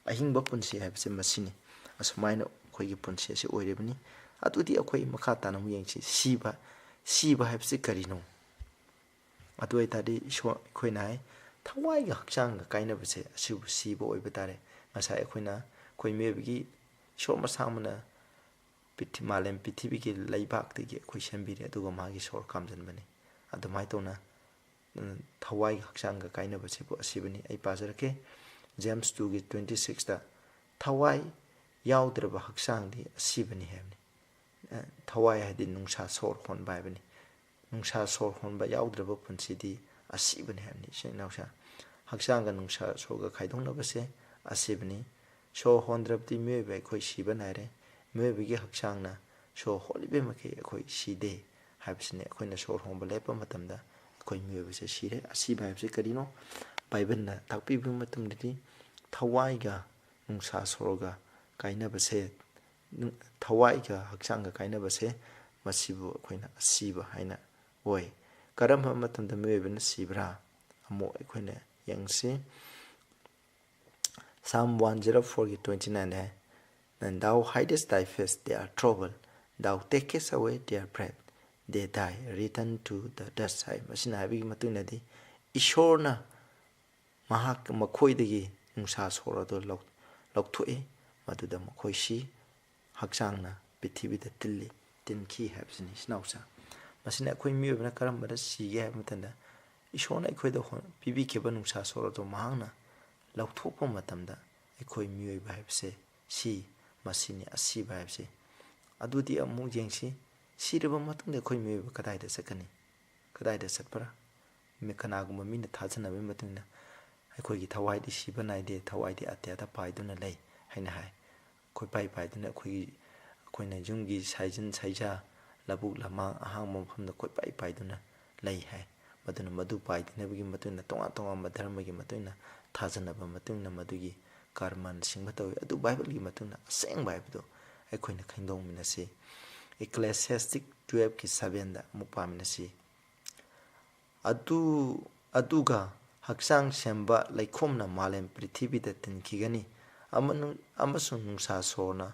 ꯑꯍꯤꯡꯕ ꯄꯨꯟꯁꯤ ꯍꯥꯏꯕꯁꯦ ꯃꯁꯤꯅꯤ꯫ ꯑꯁꯨꯃꯥꯏꯅ ꯑꯩꯈꯣꯏꯒꯤ ꯄꯨꯟꯁꯤ ꯑꯁꯤ ꯑꯣꯏꯔꯤꯕꯅꯤ꯫ ꯑꯗꯨꯗꯤ ꯑꯩꯈꯣꯏ ꯃꯈꯥ ꯇꯥꯅ ꯑꯃꯨꯛ ꯌꯦꯡꯁꯤ꯫ ꯁꯤꯕ, ꯁꯤꯕ ꯍꯥꯏꯕꯁꯤ ꯀꯔꯤꯅꯣ? ꯑꯗꯨ ꯑꯣꯏꯇꯥꯔꯗꯤ ꯏꯁꯣꯔ, ꯑꯩꯈꯣꯏꯅ ꯍꯥꯏ, ꯊꯋꯥꯏꯒ ꯍꯛꯆꯥꯡꯒ ꯀꯥꯏꯅꯕꯁꯦ ꯑꯁꯤꯕꯨ ꯁꯤꯕ ꯑꯣꯏꯕ ꯇꯥꯔꯦ꯫ ꯉꯁꯥꯏ ꯑꯩꯈꯣꯏꯅ ꯑꯩꯈꯣꯏ ꯃꯤꯑꯣꯏꯕꯒꯤ ꯏꯁꯣꯔ ꯃꯁꯥ ꯑꯃꯅ ꯄ꯭ꯔꯤꯊꯤ-, ꯃꯥꯂꯦꯝ ꯄ꯭ꯔꯤꯊꯤꯕꯤꯒꯤ ꯂꯩꯕꯥꯛꯇꯒꯤ ꯑꯩꯈꯣꯏ ꯁꯦꯝꯕꯤꯔꯦ, ꯑꯗꯨꯒ ꯃꯥꯒꯤ ꯁꯣꯔ ꯀꯥꯝꯖꯟꯕꯅꯤ꯫ ꯑꯗꯨꯃꯥꯏꯅ ꯇꯧꯅ, ꯎꯝ, ꯊꯋꯥꯏꯒ ꯍꯛꯆꯥꯡꯒ ꯀꯥꯏꯅꯕꯁꯤꯕꯨ ꯑꯁꯤꯕꯅꯤ꯫ ꯑꯩ ꯄꯥꯖꯔꯛꯀꯦ꯫ James two ꯒꯤ twenty six ꯇ, "ꯊꯋꯥꯏ ꯌꯥꯎꯗ꯭ꯔꯕ ꯍꯛꯆꯥꯡꯗꯤ ꯑꯁꯤꯕꯅꯤ" ꯍꯥꯏꯕꯅꯤ꯫ ꯑ, ꯊꯋꯥꯏ ꯍꯥꯏꯗꯤ ꯅꯨꯡꯁꯥ ꯁꯣꯔ ꯍꯣꯟꯕ ꯍꯥꯏꯕꯅꯤ꯫ ꯅꯨꯡꯁꯥ ꯁꯣꯔ ꯍꯣꯟꯕ ꯌꯥꯎꯗ꯭ꯔꯕ ꯄꯨꯟꯁꯤꯗꯤ ꯑꯁꯤꯕꯅꯤ ꯍꯥꯏꯕꯅꯤ, ꯏꯆꯤꯟ ꯏꯅꯥꯎꯁꯥ꯫ ꯍꯛꯆꯥꯡꯒ ꯅꯨꯡꯁꯥ ꯁꯣꯔꯒ ꯈꯥꯏꯗꯣꯛꯅꯕꯁꯦ ꯑꯁꯤꯕꯅꯤ꯫ ꯁꯣꯔ ꯍꯣꯟꯗ꯭ꯔꯕꯗꯤ ꯃꯤꯑꯣꯏꯕ ꯑꯩꯈꯣꯏ ꯁꯤꯕ ꯅꯥꯏꯔꯦ꯫ ꯃꯤꯑꯣꯏꯕꯒꯤ ꯍꯛꯆꯥꯡꯅ ꯁꯣꯔ ꯍꯣꯜꯂꯤꯕ ꯃꯈꯩ ꯑꯩꯈꯣꯏ ꯁꯤꯗꯦ ꯍꯥꯏꯕꯁꯤꯅꯤ꯫ ꯑꯩꯈꯣꯏꯅ ꯁꯣꯔ ꯍꯣꯟꯕ ꯂꯦꯞꯄ ꯃꯇꯝꯗ ꯑꯩꯈꯣꯏ ꯃꯤꯑꯣꯏꯕꯁꯦ ꯁꯤꯔꯦ꯫ ꯑꯁꯤꯕ ꯍꯥꯏꯕꯁꯦ ꯀꯔꯤꯅꯣ? ꯕꯥꯏꯕꯜꯅ ꯇꯥꯛꯄꯤꯕ ꯃꯇꯨꯡꯗꯗꯤ ꯊꯋꯥꯏꯒ ꯅꯨꯡꯁꯥ ꯁꯣꯔꯒ ꯀꯥꯏꯅꯕꯁꯦ, ꯅꯨꯡ-, ꯊꯋꯥꯏꯒ ꯍꯛꯆꯥꯡꯒ ꯀꯥꯏꯅꯕꯁꯦ, ꯃꯁꯤꯕꯨ ꯑꯩꯈꯣꯏꯅ ꯑꯁꯤꯕ ꯍꯥꯏꯅ ꯑꯣꯏ꯫ ꯀꯔꯝꯕ ꯃꯇꯝꯗ ꯃꯤꯑꯣꯏꯕꯅ ꯁꯤꯕ꯭ꯔꯥ? ꯑꯃꯨꯛ ꯑꯩꯈꯣꯏꯅ ꯌꯦꯡꯁꯤ꯫ Psalm one zero four ꯒꯤ twenty nine the high, "And thou hidest thy face, they are troubled, thou takest away their breath, They die, return to the dust ꯍꯥꯏ꯫ ꯃꯁꯤꯅ ꯍꯥꯏꯕꯒꯤ ꯃꯇꯨꯡ ꯏꯟꯅꯗꯤ ꯏꯁꯣꯔꯅ ꯃꯍꯥꯛ, ꯃꯈꯣꯏꯗꯒꯤ ꯅꯨꯡꯁꯥ ꯁꯣꯔ ꯑꯗꯨ ꯂꯧ-, ꯂꯧꯊꯣꯛꯏ, ꯃꯗꯨꯗ ꯃꯈꯣꯏ ꯁꯤ, ꯍꯛꯆꯥꯡꯅ ꯄ꯭ꯔꯤꯊꯤꯕꯤꯗ ꯇꯤꯜꯂꯤ, ꯇꯤꯟꯈꯤ ꯍꯥꯏꯕꯁꯤꯅꯤ, ꯏꯆꯤꯟ ꯏꯅꯥꯎꯁꯥ꯫ ꯃꯁꯤꯅ ꯑꯩꯈꯣꯏ ꯃꯤꯑꯣꯏꯕꯅ ꯀꯔꯝꯕꯗ ꯁꯤꯒꯦ ꯍꯥꯏꯕ ꯃꯇꯝꯗ, ꯏꯁꯣꯔꯅ ꯑꯩꯈꯣꯏꯗ ꯍꯣ-, ꯄꯤꯕꯤꯈꯤꯕ ꯅꯨꯡꯁꯥ ꯁꯣꯔ ꯑꯗꯨ ꯃꯍꯥꯛꯅ ꯂꯧꯊꯣꯛꯄ ꯃꯇꯝꯗ, ꯑꯩꯈꯣꯏ ꯃꯤꯑꯣꯏꯕ ꯍꯥꯏꯕꯁꯦ ꯁꯤ, ꯃꯁꯤꯅꯤ ꯑꯁꯤꯕ ꯍꯥꯏꯕꯁꯤ꯫ ꯑꯗꯨꯗꯤ ꯑꯃꯨꯛ ꯌꯦꯡꯁꯤ, ꯁꯤꯔꯕ ꯃꯇꯨꯡꯗ ꯑꯩꯈꯣꯏ ꯃꯤꯑꯣꯏꯕ ꯀꯗꯥꯏꯗ ꯆꯠꯀꯅꯤ? ꯀꯗꯥꯏꯗ ꯆꯠꯄ꯭ꯔꯥ? ꯃꯤ, ꯀꯅꯥꯒꯨꯝꯕ ꯃꯤꯅ ꯊꯥꯖꯅꯕꯒꯤ ꯃꯇꯨꯡ ꯏꯟꯅ, "ꯑꯩꯈꯣꯏꯒꯤ ꯊꯋꯥꯏꯗꯤ ꯁꯤꯕ ꯅꯥꯏꯗꯦ, ꯊꯋꯥꯏꯗꯤ ꯑꯇꯤꯌꯥꯗ ꯄꯥꯏꯗꯨꯅ ꯂꯩ" ꯍꯥꯏꯅ ꯍꯥꯏ꯫ ꯀꯣꯏꯄꯥꯏ ꯄꯥꯏꯗꯨꯅ ꯑꯩꯈꯣꯏꯒꯤ, ꯑꯩꯈꯣꯏꯅ ꯌꯨꯝꯒꯤ ꯁꯥꯏꯖꯤꯟ ꯁꯥꯏꯖꯥ, ꯂꯧꯕꯨꯛ ꯂꯝꯍꯥꯡ, ꯑꯍꯥꯡꯕ ꯃꯐꯝꯗ ꯀꯣꯏꯄꯥꯏ ꯄꯥꯏꯗꯨꯅ ꯂꯩ ꯍꯥꯏ꯫ ꯃꯗꯨꯅ ꯃꯗꯨ ꯄꯥꯏꯗꯅꯕꯒꯤ ꯃꯇꯨꯡ ꯏꯟꯅ ꯇꯣꯉꯥꯟ ꯇꯣꯉꯥꯟꯕ ꯙꯔꯃꯒꯤ ꯃꯇꯨꯡ ꯏꯟꯅ, ꯊꯥꯖꯅꯕ ꯃꯇꯨꯡ ꯏꯟꯅ ꯃꯗꯨꯒꯤ ꯀꯔꯃꯅꯆꯤꯡꯕ ꯇꯧꯏ꯫ ꯑꯗꯨ ꯕꯥꯏꯕꯜꯒꯤ ꯃꯇꯨꯡ ꯏꯟꯅ ꯑꯁꯦꯡꯕ ꯍꯥꯏꯕꯗꯨ ꯑꯩꯈꯣꯏꯅ ꯈꯪꯗꯣꯛꯃꯤꯟꯅꯁꯤ꯫ Ecclesiastic twelve ꯀꯤ seven ꯗ ꯑꯃꯨꯛ ꯄꯥꯃꯤꯟꯅꯁꯤ꯫ "ꯑꯗꯨ, ꯑꯗꯨꯒ ꯍꯛꯆꯥꯡ ꯁꯦꯝꯕ ꯂꯩꯈꯣꯝꯅ ꯃꯥꯂꯦꯝ ꯄ꯭ꯔꯤꯊꯤꯕꯤꯗ ꯇꯤꯟꯈꯤꯒꯅꯤ, ꯑꯃꯅꯨ-, ꯑꯃꯁꯨꯡ ꯅꯨꯡꯁꯥ ꯁꯣꯔꯅ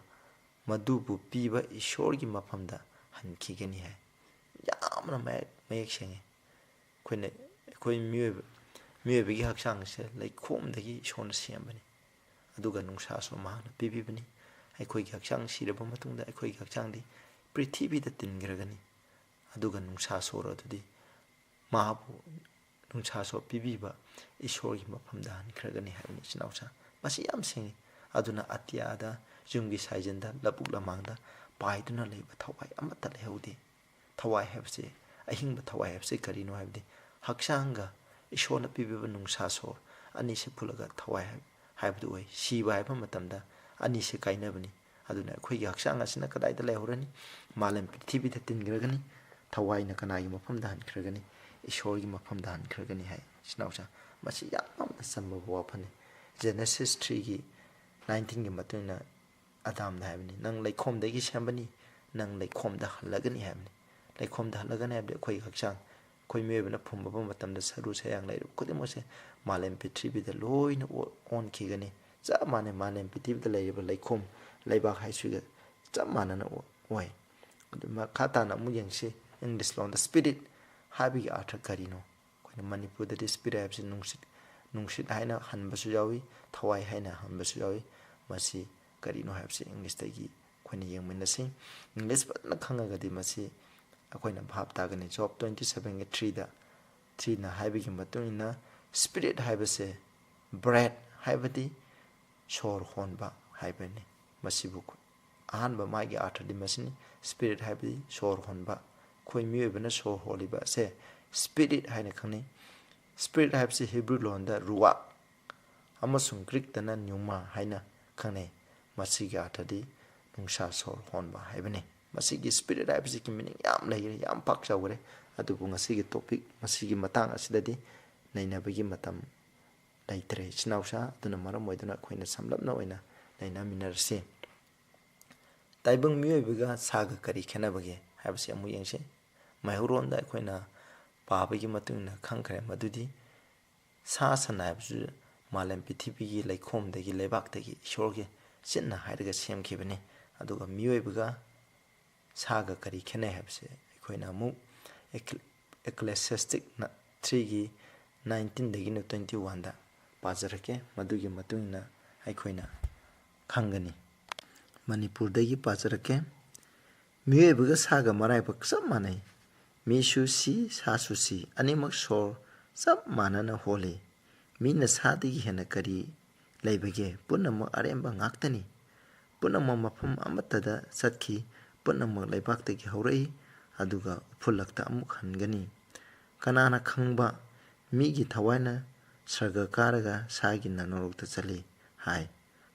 ꯃꯗꯨꯕꯨ ꯄꯤꯕ ꯏꯁꯣꯔꯒꯤ ꯃꯐꯝꯗ ꯍꯟꯈꯤꯒꯅꯤ" ꯍꯥꯏ꯫ ꯌꯥꯝꯅ ꯃꯌꯦꯛ, ꯃꯌꯦꯛ ꯁꯦꯡꯉꯤ꯫ ꯑꯩꯈꯣꯏꯅ, ꯑꯩꯈꯣꯏ ꯃꯤꯑꯣꯏꯕ, ꯃꯤꯑꯣꯏꯕꯒꯤ ꯍꯛꯆꯥꯡꯁꯦ ꯂꯩꯈꯣꯝꯗꯒꯤ ꯏꯁꯣꯔꯅ ꯁꯦꯝꯕꯅꯤ, ꯑꯗꯨꯒ ꯅꯨꯡꯁꯥꯁꯨ ꯃꯍꯥꯛꯅ ꯄꯤꯕꯤꯕꯅꯤ꯫ ꯑꯩꯈꯣꯏꯒꯤ ꯍꯛꯆꯥꯡ ꯁꯤꯔꯕ ꯃꯇꯨꯡꯗ ꯑꯩꯈꯣꯏꯒꯤ ꯍꯛꯆꯥꯡꯗꯤ ꯄ꯭ꯔꯤꯊꯤꯕꯤꯗ ꯇꯤꯟꯈ꯭ꯔꯒꯅꯤ, ꯑꯗꯨꯒ ꯅꯨꯡꯁꯥ ꯁꯣꯔ ꯑꯗꯨꯗꯤ ꯃꯍꯥꯛꯄꯨ ꯅꯨꯡꯁꯥ ꯁꯣꯔ ꯄꯤꯕꯤꯕ ꯏꯁꯣꯔꯒꯤ ꯃꯐꯝꯗ ꯍꯟꯈ꯭ꯔꯒꯅꯤ ꯍꯥꯏꯕꯅꯤ, ꯏꯆꯤꯟ ꯏꯅꯥꯎꯁꯥ꯫ ꯃꯁꯤ ꯌꯥꯝ ꯁꯦꯡꯉꯤ꯫ ꯑꯗꯨꯅ ꯑꯇꯤꯌꯥꯗ, ꯌꯨꯝꯒꯤ ꯁꯥꯏꯖꯤꯟꯗ, ꯂꯧꯕꯨꯛ ꯂꯝꯍꯥꯡꯗ ꯄꯥꯏꯗꯨꯅ ꯂꯩꯕ ꯊꯋꯥꯏ ꯑꯃꯠꯇ ꯂꯩꯍꯧꯗꯦ꯫ ꯊꯋꯥꯏ ꯍꯥꯏꯕꯁꯦ, ꯑꯍꯤꯡꯕ ꯊꯋꯥꯏ ꯍꯥꯏꯕꯁꯦ ꯀꯔꯤꯅꯣ ꯍꯥꯏꯕꯗꯤ, ꯍꯛꯆꯥꯡꯒ ꯏꯁꯣꯔꯅ ꯄꯤꯕꯤꯕ ꯅꯨꯡꯁꯥ ꯁꯣꯔ ꯑꯅꯤꯁꯦ ꯄꯨꯜꯂꯒ ꯊꯋꯥꯏ ꯍꯥꯏ-, ꯍꯥꯏꯕꯗꯨ ꯑꯣꯏ꯫ ꯁꯤꯕ ꯍꯥꯏꯕ ꯃꯇꯝꯗ ꯑꯅꯤꯁꯦ ꯀꯥꯏꯅꯕꯅꯤ꯫ ꯑꯗꯨꯅ ꯑꯩꯈꯣꯏꯒꯤ ꯍꯛꯆꯥꯡ ꯑꯁꯤꯅ ꯀꯗꯥꯏꯗ ꯂꯩꯍꯧꯔꯅꯤ? ꯃꯥꯂꯦꯝ ꯄ꯭ꯔꯤꯊꯤꯕꯤꯗ ꯇꯤꯟꯈ꯭ꯔꯒꯅꯤ꯫ ꯊꯋꯥꯏꯅ ꯀꯅꯥꯒꯤ ꯃꯐꯝꯗ ꯍꯟꯈ꯭ꯔꯒꯅꯤ? ꯏꯁꯣꯔꯒꯤ ꯃꯐꯝꯗ ꯍꯟꯈ꯭ꯔꯒꯅꯤ ꯍꯥꯏ, ꯏꯆꯤꯟ ꯏꯅꯥꯎꯁꯥ꯫ ꯃꯁꯤ ꯌꯥꯝꯅ ꯆꯝꯕ ꯋꯥꯐꯝꯅꯤ꯫ Genesis three ꯒꯤ nineteen ꯒꯤ ꯃꯇꯨꯡ ꯏꯟꯅ ꯑꯗꯥꯝꯗ ꯍꯥꯏꯕꯅꯤ, "ꯅꯪ ꯂꯩꯈꯣꯝꯗꯒꯤ ꯁꯦꯝꯕꯅꯤ, ꯅꯪ ꯂꯩꯈꯣꯝꯗ ꯍꯜꯂꯒꯅꯤ" ꯍꯥꯏꯕꯅꯤ꯫ ꯂꯩꯈꯣꯝꯗ ꯍꯜꯂꯒꯅꯤ ꯍꯥꯏꯕꯗꯤ ꯑꯩꯈꯣꯏꯒꯤ ꯍꯛꯆꯥꯡ, ꯑꯩꯈꯣꯏ ꯃꯤꯑꯣꯏꯕꯅ ꯐꯨꯝꯕꯕ ꯃꯇꯝꯗ ꯁꯔꯨ ꯁꯌꯥꯡ ꯂꯩꯔꯤꯕ ꯈꯨꯗꯤꯡꯃꯛꯁꯦ ꯃꯥꯂꯦꯝ ꯄ꯭ꯔꯤꯊꯤꯕꯤꯗ ꯂꯣꯏꯅ ꯑꯣ-, ꯑꯣꯟꯈꯤꯒꯅꯤ꯫ ꯆꯞ ꯃꯥꯟꯅꯩ, ꯃꯥꯂꯦꯝ ꯄ꯭ꯔꯤꯊꯤꯕꯤꯗ ꯂꯩꯔꯤꯕ ꯂꯩꯈꯣꯝ ꯂꯩꯕꯥꯛ ꯍꯥꯏꯁꯤꯒ ꯆꯞ ꯃꯥꯟꯅꯅ ꯑꯣ-, ꯑꯣꯏ꯫ ꯑꯗꯨ ꯃꯈꯥ ꯇꯥꯅ ꯑꯃꯨꯛ ꯌꯦꯡꯁꯤ꯫ English ꯂꯣꯟꯗ spirit ꯍꯥꯏꯕꯒꯤ ꯑꯥꯔꯊ ꯀꯔꯤꯅꯣ? ꯑꯩꯈꯣꯏꯅ ꯃꯅꯤꯄꯨꯔꯗꯗꯤ spirit ꯍꯥꯏꯕꯁꯤ ꯅꯨꯡꯁꯤꯠ, ꯅꯨꯡꯁꯤꯠ ꯍꯥꯏꯅ ꯍꯟꯕꯁꯨ ꯌꯥꯎꯏ, ꯊꯋꯥꯏ ꯍꯥꯏꯅ ꯍꯟꯕꯁꯨ ꯌꯥꯎꯏ꯫ ꯃꯁꯤ ꯀꯔꯤꯅꯣ ꯍꯥꯏꯕꯁꯤ Englishꯇꯒꯤ ꯑꯩꯈꯣꯏꯅ ꯌꯦꯡꯃꯤꯟꯅꯁꯤ꯫ English ꯐꯖꯅ ꯈꯪꯉꯒꯗꯤ ꯃꯁꯤ ꯑꯩꯈꯣꯏꯅ ꯚꯥꯞ ꯇꯥꯒꯅꯤ꯫ Job twenty sevenꯒꯤ threeꯗ, threeꯅ ꯍꯥꯏꯕꯒꯤ ꯃꯇꯨꯡ ꯏꯟꯅ, spirit ꯍꯥꯏꯕꯁꯦ breath ꯍꯥꯏꯕꯗꯤ ꯁꯣꯔ ꯍꯣꯟꯕ ꯍꯥꯏꯕꯅꯤ꯫ ꯃꯁꯤꯕꯨ ꯑꯍꯥꯟꯕ ꯃꯥꯒꯤ ꯑꯥꯔꯊꯗꯤ ꯃꯁꯤꯅꯤ꯫ Spirit ꯍꯥꯏꯕꯗꯤ ꯁꯣꯔ ꯍꯣꯟꯕ꯫ ꯑꯩꯈꯣꯏ ꯃꯤꯑꯣꯏꯕꯅ ꯁꯣꯔ ꯍꯣꯜꯂꯤꯕ ꯑꯁꯦ spirit ꯍꯥꯏꯅ ꯈꯪꯅꯩ꯫ Spirit ꯍꯥꯏꯕꯁꯤ ꯍꯤꯕ꯭ꯔꯨ ꯂꯣꯟꯗ ruach ꯑꯃꯁꯨꯡ ꯒ꯭ꯔꯤꯛꯇꯅ pneuma ꯍꯥꯏꯅ ꯈꯪꯅꯩ꯫ ꯃꯁꯤꯒꯤ ꯑꯥꯔꯊꯗꯤ ꯅꯨꯡꯁꯥ ꯁꯣꯔ ꯍꯣꯟꯕ ꯍꯥꯏꯕꯅꯤ꯫ ꯃꯁꯤꯒꯤ spirit ꯍꯥꯏꯕꯁꯤꯒꯤ meaning ꯌꯥꯝ ꯂꯩꯈ꯭ꯔꯦ, ꯌꯥꯝ ꯄꯥꯛ ꯆꯥꯎꯈ꯭ꯔꯦ꯫ ꯑꯗꯨꯕꯨ ꯉꯁꯤꯒꯤ topic, ꯃꯁꯤꯒꯤ ꯃꯇꯥꯡ ꯑꯁꯤꯗꯗꯤ ꯅꯩꯅꯕꯒꯤ ꯃꯇꯝ ꯂꯩꯇ꯭ꯔꯦ, ꯏꯆꯤꯟ ꯏꯅꯥꯎꯁꯥ꯫ ꯑꯗꯨꯅ ꯃꯔꯝ ꯑꯣꯏꯗꯨꯅ ꯑꯩꯈꯣꯏꯅ ꯁꯝꯂꯞꯅ ꯑꯣꯏꯅ ꯅꯩꯅꯃꯤꯟꯅꯔꯁꯤ꯫ ꯇꯥꯏꯕꯪ ꯃꯤꯑꯣꯏꯕꯒ ꯁꯥꯒ ꯀꯔꯤ ꯈꯦꯠꯅꯕꯒꯦ ꯍꯥꯏꯕꯁꯤ ꯑꯃꯨꯛ ꯌꯦꯡꯁꯤ꯫ ꯃꯩꯍꯧꯔꯣꯟꯗ ꯑꯩꯈꯣꯏꯅ ꯄꯥꯕꯒꯤ ꯃꯇꯨꯡ ꯏꯟꯅ ꯈꯪꯈ꯭ꯔꯦ ꯃꯗꯨꯗꯤ ꯁꯥ ꯁꯟ ꯍꯥꯏꯕꯁꯨ ꯃꯥꯂꯦꯝ ꯄ꯭ꯔꯤꯊꯤꯕꯤꯒꯤ ꯂꯩꯈꯣꯝꯗꯒꯤ, ꯂꯩꯕꯥꯛꯇꯒꯤ ꯏꯁꯣꯔꯒꯤ ꯆꯤꯟꯅ ꯍꯥꯏꯔꯒ ꯁꯦꯝꯈꯤꯕꯅꯤ꯫ ꯑꯗꯨꯒ ꯃꯤꯑꯣꯏꯕꯒ ꯁꯥꯒ ꯀꯔꯤ ꯈꯦꯠꯅꯩ ꯍꯥꯏꯕꯁꯦ ꯑꯩꯈꯣꯏꯅ ꯑꯃꯨꯛ Ecclesiastic threeꯒꯤ nineteenꯗꯒꯤꯅ twenty oneꯗ ꯄꯥꯖꯔꯛꯀꯦ꯫ ꯃꯗꯨꯒꯤ ꯃꯇꯨꯡ ꯏꯟꯅ ꯑꯩꯈꯣꯏꯅ ꯈꯪꯒꯅꯤ꯫ ꯃꯅꯤꯄꯨꯔꯗꯒꯤ ꯄꯥꯖꯔꯛꯀꯦ꯫ ꯃꯤꯑꯣꯏꯕꯒ ꯁꯥꯒ ꯃꯔꯥꯏꯕꯛ ꯆꯞ ꯃꯥꯟꯅꯩ꯫ ꯃꯤꯁꯨ ꯁꯤ, ꯁꯥꯁꯨ ꯁꯤ, ꯑꯅꯤꯃꯛ ꯁꯣꯔ ꯆꯞ ꯃꯥꯟꯅꯅ ꯍꯣꯜꯂꯤ꯫ ꯃꯤꯅ ꯁꯥꯗꯒꯤ ꯍꯦꯟꯅ ꯀꯔꯤ ꯂꯩꯕꯒꯦ? ꯄꯨꯝꯅꯃꯛ ꯑꯔꯦꯝꯕ ꯉꯥꯛꯇꯅꯤ꯫ ꯄꯨꯝꯅꯃꯛ ꯃꯐꯝ ꯑꯃꯠꯇꯗ ꯆꯠꯈꯤ, ꯄꯨꯝꯅꯃꯛ ꯂꯩꯕꯥꯛꯇꯒꯤ ꯍꯧꯔꯛꯏ, ꯑꯗꯨꯒ ꯎꯐꯨꯜꯂꯛꯇ ꯑꯃꯨꯛ ꯍꯟꯒꯅꯤ꯫ ꯀꯅꯥꯅ ꯈꯪꯕ, ꯃꯤꯒꯤ ꯊꯋꯥꯏꯅ ꯁꯔꯒ ꯀꯥꯔꯒ ꯁꯥꯒꯤꯅ ꯅꯣꯔꯣꯛꯇ ꯆꯠꯂꯤ ꯍꯥꯏ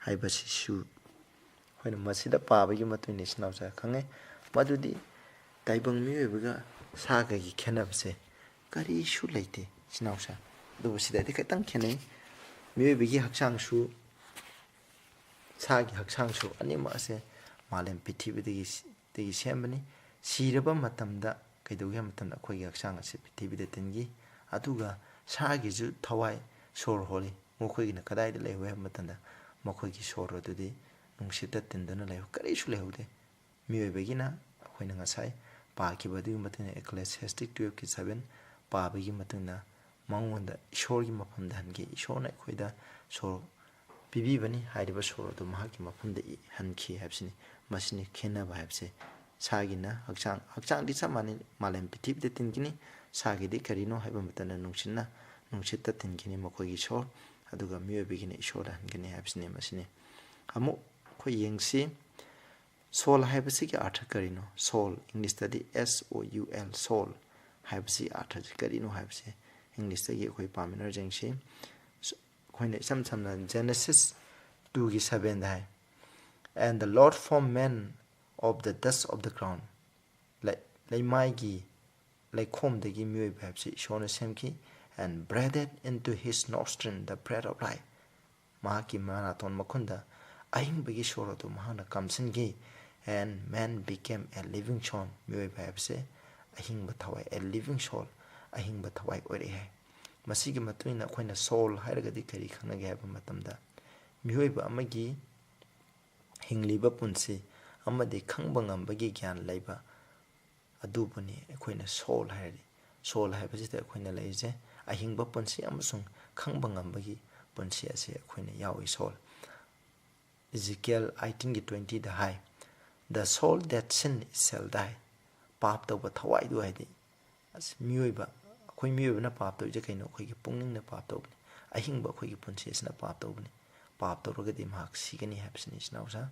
ꯍꯥꯏꯕꯁꯤꯁꯨ꯫ ꯑꯩꯈꯣꯏꯅ ꯃꯁꯤꯗ ꯄꯥꯕꯒꯤ ꯃꯇꯨꯡ ꯏꯟꯅ ꯏꯆꯤꯟ ꯏꯅꯥꯎꯁꯥ ꯈꯪꯉꯦ ꯃꯗꯨꯗꯤ ꯇꯥꯏꯕꯪ ꯃꯤꯑꯣꯏꯕꯒ ꯁꯥꯒꯒꯤ ꯈꯦꯠꯅꯕꯁꯦ ꯀꯔꯤꯁꯨ ꯂꯩꯇꯦ, ꯏꯆꯤꯟ ꯏꯅꯥꯎꯁꯥ꯫ ꯑꯗꯨꯕꯨ ꯁꯤꯗꯗꯤ ꯈꯤꯇꯪ ꯈꯦꯠꯅꯩ꯫ ꯃꯤꯑꯣꯏꯕꯒꯤ ꯍꯛꯆꯥꯡꯁꯨ, ꯁꯥꯒꯤ ꯍꯛꯆꯥꯡꯁꯨ ꯑꯅꯤꯃꯛ ꯑꯁꯦ ꯃꯥꯂꯦꯝ ꯄ꯭ꯔꯤꯊꯤꯕꯤꯗꯒꯤ, ꯗꯒꯤ ꯁꯦꯝꯕꯅꯤ꯫ ꯁꯤꯔꯕ ꯃꯇꯝꯗ ꯀꯩꯗꯧꯒꯦ ꯍꯥꯏꯕ ꯃꯇꯝꯗ ꯑꯩꯈꯣꯏꯒꯤ ꯍꯛꯆꯥꯡ ꯑꯁꯤ ꯄ꯭ꯔꯤꯊꯤꯕꯤꯗ ꯇꯤꯟꯈꯤ꯫ ꯑꯗꯨꯒ ꯁꯥꯒꯤꯁꯨ ꯊꯋꯥꯏ, ꯁꯣꯔ ꯍꯣꯜꯂꯤ꯫ ꯃꯈꯣꯏꯒꯤꯅ ꯀꯗꯥꯏꯗ ꯂꯩꯍꯧꯏ ꯍꯥꯏꯕ ꯃꯇꯝꯗ ꯃꯈꯣꯏꯒꯤ ꯁꯣꯔ ꯑꯗꯨꯗꯤ ꯅꯨꯡꯁꯤꯠꯇ ꯇꯤꯟꯗꯨꯅ ꯂꯩꯍꯧꯏ, ꯀꯔꯤꯁꯨ ꯂꯩꯍꯧꯗꯦ꯫ ꯃꯤꯑꯣꯏꯕꯒꯤꯅ ꯑꯩꯈꯣꯏꯅ ꯉꯁꯥꯏ ꯄꯥꯈꯤꯕ ꯑꯗꯨꯒꯤ ꯃꯇꯨꯡ ꯏꯟꯅ Ecclesiastes twelve ꯀꯤ seven ꯄꯥꯕꯒꯤ ꯃꯇꯨꯡ ꯏꯟꯅ ꯃꯉꯣꯟꯗ ꯏꯁꯣꯔꯒꯤ ꯃꯐꯝꯗ ꯍꯟꯈꯤ꯫ ꯏꯁꯣꯔꯅ ꯑꯩꯈꯣꯏꯗ ꯁꯣꯔ ꯄꯤꯕꯤꯕꯅꯤ ꯍꯥꯏꯔꯤꯕ ꯁꯣꯔ ꯑꯗꯨ ꯃꯍꯥꯛꯀꯤ ꯃꯐꯝꯗ ꯏ-, ꯍꯟꯈꯤ ꯍꯥꯏꯕꯁꯤꯅꯤ꯫ ꯃꯁꯤꯅꯤ ꯈꯦꯠꯅꯕ ꯍꯥꯏꯕꯁꯦ꯫ ꯁꯥꯒꯤꯅ ꯍꯛꯆꯥꯡ, ꯍꯛꯆꯥꯡꯗꯤ ꯆꯞ ꯃꯥꯟꯅꯩ, ꯃꯥꯂꯦꯝ ꯄ꯭ꯔꯤꯊꯤꯕꯤꯗ ꯇꯤꯟꯒꯅꯤ꯫ ꯁꯥꯒꯤꯗꯤ ꯀꯔꯤꯅꯣ ꯍꯥꯏꯕ ꯃꯇꯝꯗ ꯅꯨꯡꯁꯤꯠꯅ, ꯅꯨꯡꯁꯤꯠꯇ ꯇꯤꯟꯒꯅꯤ ꯃꯈꯣꯏꯒꯤ ꯁꯣꯔ, ꯑꯗꯨꯒ ꯃꯤꯑꯣꯏꯕꯒꯤꯅ ꯏꯁꯣꯔꯗ ꯍꯟꯒꯅꯤ ꯍꯥꯏꯕꯁꯤꯅꯤ꯫ ꯃꯁꯤꯅꯤ꯫ ꯑꯃꯨꯛ ꯑꯩꯈꯣꯏ ꯌꯦꯡꯁꯤ, soul ꯍꯥꯏꯕꯁꯤꯒꯤ ꯑꯥꯔꯊ ꯀꯔꯤꯅꯣ? Soul, Englishꯇꯗꯤ S O U L, soul ꯍꯥꯏꯕꯁꯤ ꯑꯥꯔꯊꯁꯤ ꯀꯔꯤꯅꯣ ꯍꯥꯏꯕꯁꯦ Englishꯇꯒꯤ ꯑꯩꯈꯣꯏ ꯄꯥꯃꯤꯟꯅꯔ ꯌꯦꯡꯁꯤ꯫ ꯑꯩꯈꯣꯏꯅ ꯏꯆꯝ ꯆꯝꯅ Genesis twoꯒꯤ sevenꯗ high, "And the Lord formed man of the dust of the ground." ꯂꯩ-, ꯂꯩꯃꯥꯏꯒꯤ ꯂꯩꯈꯣꯝꯗꯒꯤ ꯃꯤꯑꯣꯏꯕ ꯍꯥꯏꯕꯁꯤ ꯏꯁꯣꯔꯅ ꯁꯦꯝꯈꯤ, "and breathed into his nostril the breath of life." ꯃꯍꯥꯛꯀꯤ ꯃꯅꯥꯇꯣꯟ ꯃꯈꯨꯟꯗ ꯑꯍꯤꯡꯕꯒꯤ ꯁꯣꯔ ꯑꯗꯨ ꯃꯍꯥꯛꯅ ꯀꯥꯝꯁꯤꯟꯈꯤ, "and man became a living soul." ꯃꯤꯑꯣꯏꯕ ꯍꯥꯏꯕꯁꯦ ꯑꯍꯤꯡꯕ ꯊꯋꯥꯏ, a living soul, ꯑꯍꯤꯡꯕ ꯊꯋꯥꯏ ꯑꯣꯏꯔꯛꯑꯦ ꯍꯥꯏ꯫ ꯃꯁꯤꯒꯤ ꯃꯇꯨꯡ ꯏꯟꯅ ꯑꯩꯈꯣꯏꯅ soul ꯍꯥꯏꯔꯒꯗꯤ ꯀꯔꯤ ꯈꯪꯅꯒꯦ ꯍꯥꯏꯕ ꯃꯇꯝꯗ, ꯃꯤꯑꯣꯏꯕ ꯑꯃꯒꯤ ꯍꯤꯡꯂꯤꯕ ꯄꯨꯟꯁꯤ ꯑꯃꯗꯤ ꯈꯪꯕ ꯉꯝꯕꯒꯤ ꯒ꯭ꯌꯥꯟ ꯂꯩꯕ ꯑꯗꯨꯕꯨꯅꯤ ꯑꯩꯈꯣꯏꯅ soul ꯍꯥꯏꯔꯗꯤ꯫ Soul ꯍꯥꯏꯕꯁꯤꯗ ꯑꯩꯈꯣꯏꯅ ꯂꯩꯔꯤꯁꯦ ꯑꯍꯤꯡꯕ ꯄꯨꯟꯁꯤ ꯑꯃꯁꯨꯡ ꯈꯪꯕ ꯉꯝꯕꯒꯤ ꯄꯨꯟꯁꯤ ꯑꯁꯤ ꯑꯩꯈꯣꯏꯅ ꯌꯥꯎꯏ, soul꯫ Ezekiel eighteenꯒꯤ twentyꯗ high, "The soul that sinneth shall die." ꯄꯥꯞ ꯇꯧꯕ ꯊꯋꯥꯏꯗꯨ ꯍꯥꯏꯗꯤ, ꯑꯁ, ꯃꯤꯑꯣꯏꯕ, ꯑꯩꯈꯣꯏ ꯃꯤꯑꯣꯏꯕꯅ ꯄꯥꯞ ꯇꯧꯔꯤꯁꯦ ꯀꯩꯅꯣ? ꯑꯩꯈꯣꯏꯒꯤ ꯄꯨꯛꯅꯤꯡꯅ ꯄꯥꯞ ꯇꯧꯕꯅꯤ꯫ ꯑꯍꯤꯡꯕ ꯑꯩꯈꯣꯏꯒꯤ ꯄꯨꯟꯁꯤ ꯑꯁꯤꯅ ꯄꯥꯞ ꯇꯧꯕꯅꯤ꯫ ꯄꯥꯞ ꯇꯧꯔꯒꯗꯤ ꯃꯍꯥꯛ ꯁꯤꯒꯅꯤ ꯍꯥꯏꯕꯁꯤꯅꯤ, ꯏꯆꯤꯟ ꯏꯅꯥꯎꯁꯥ꯫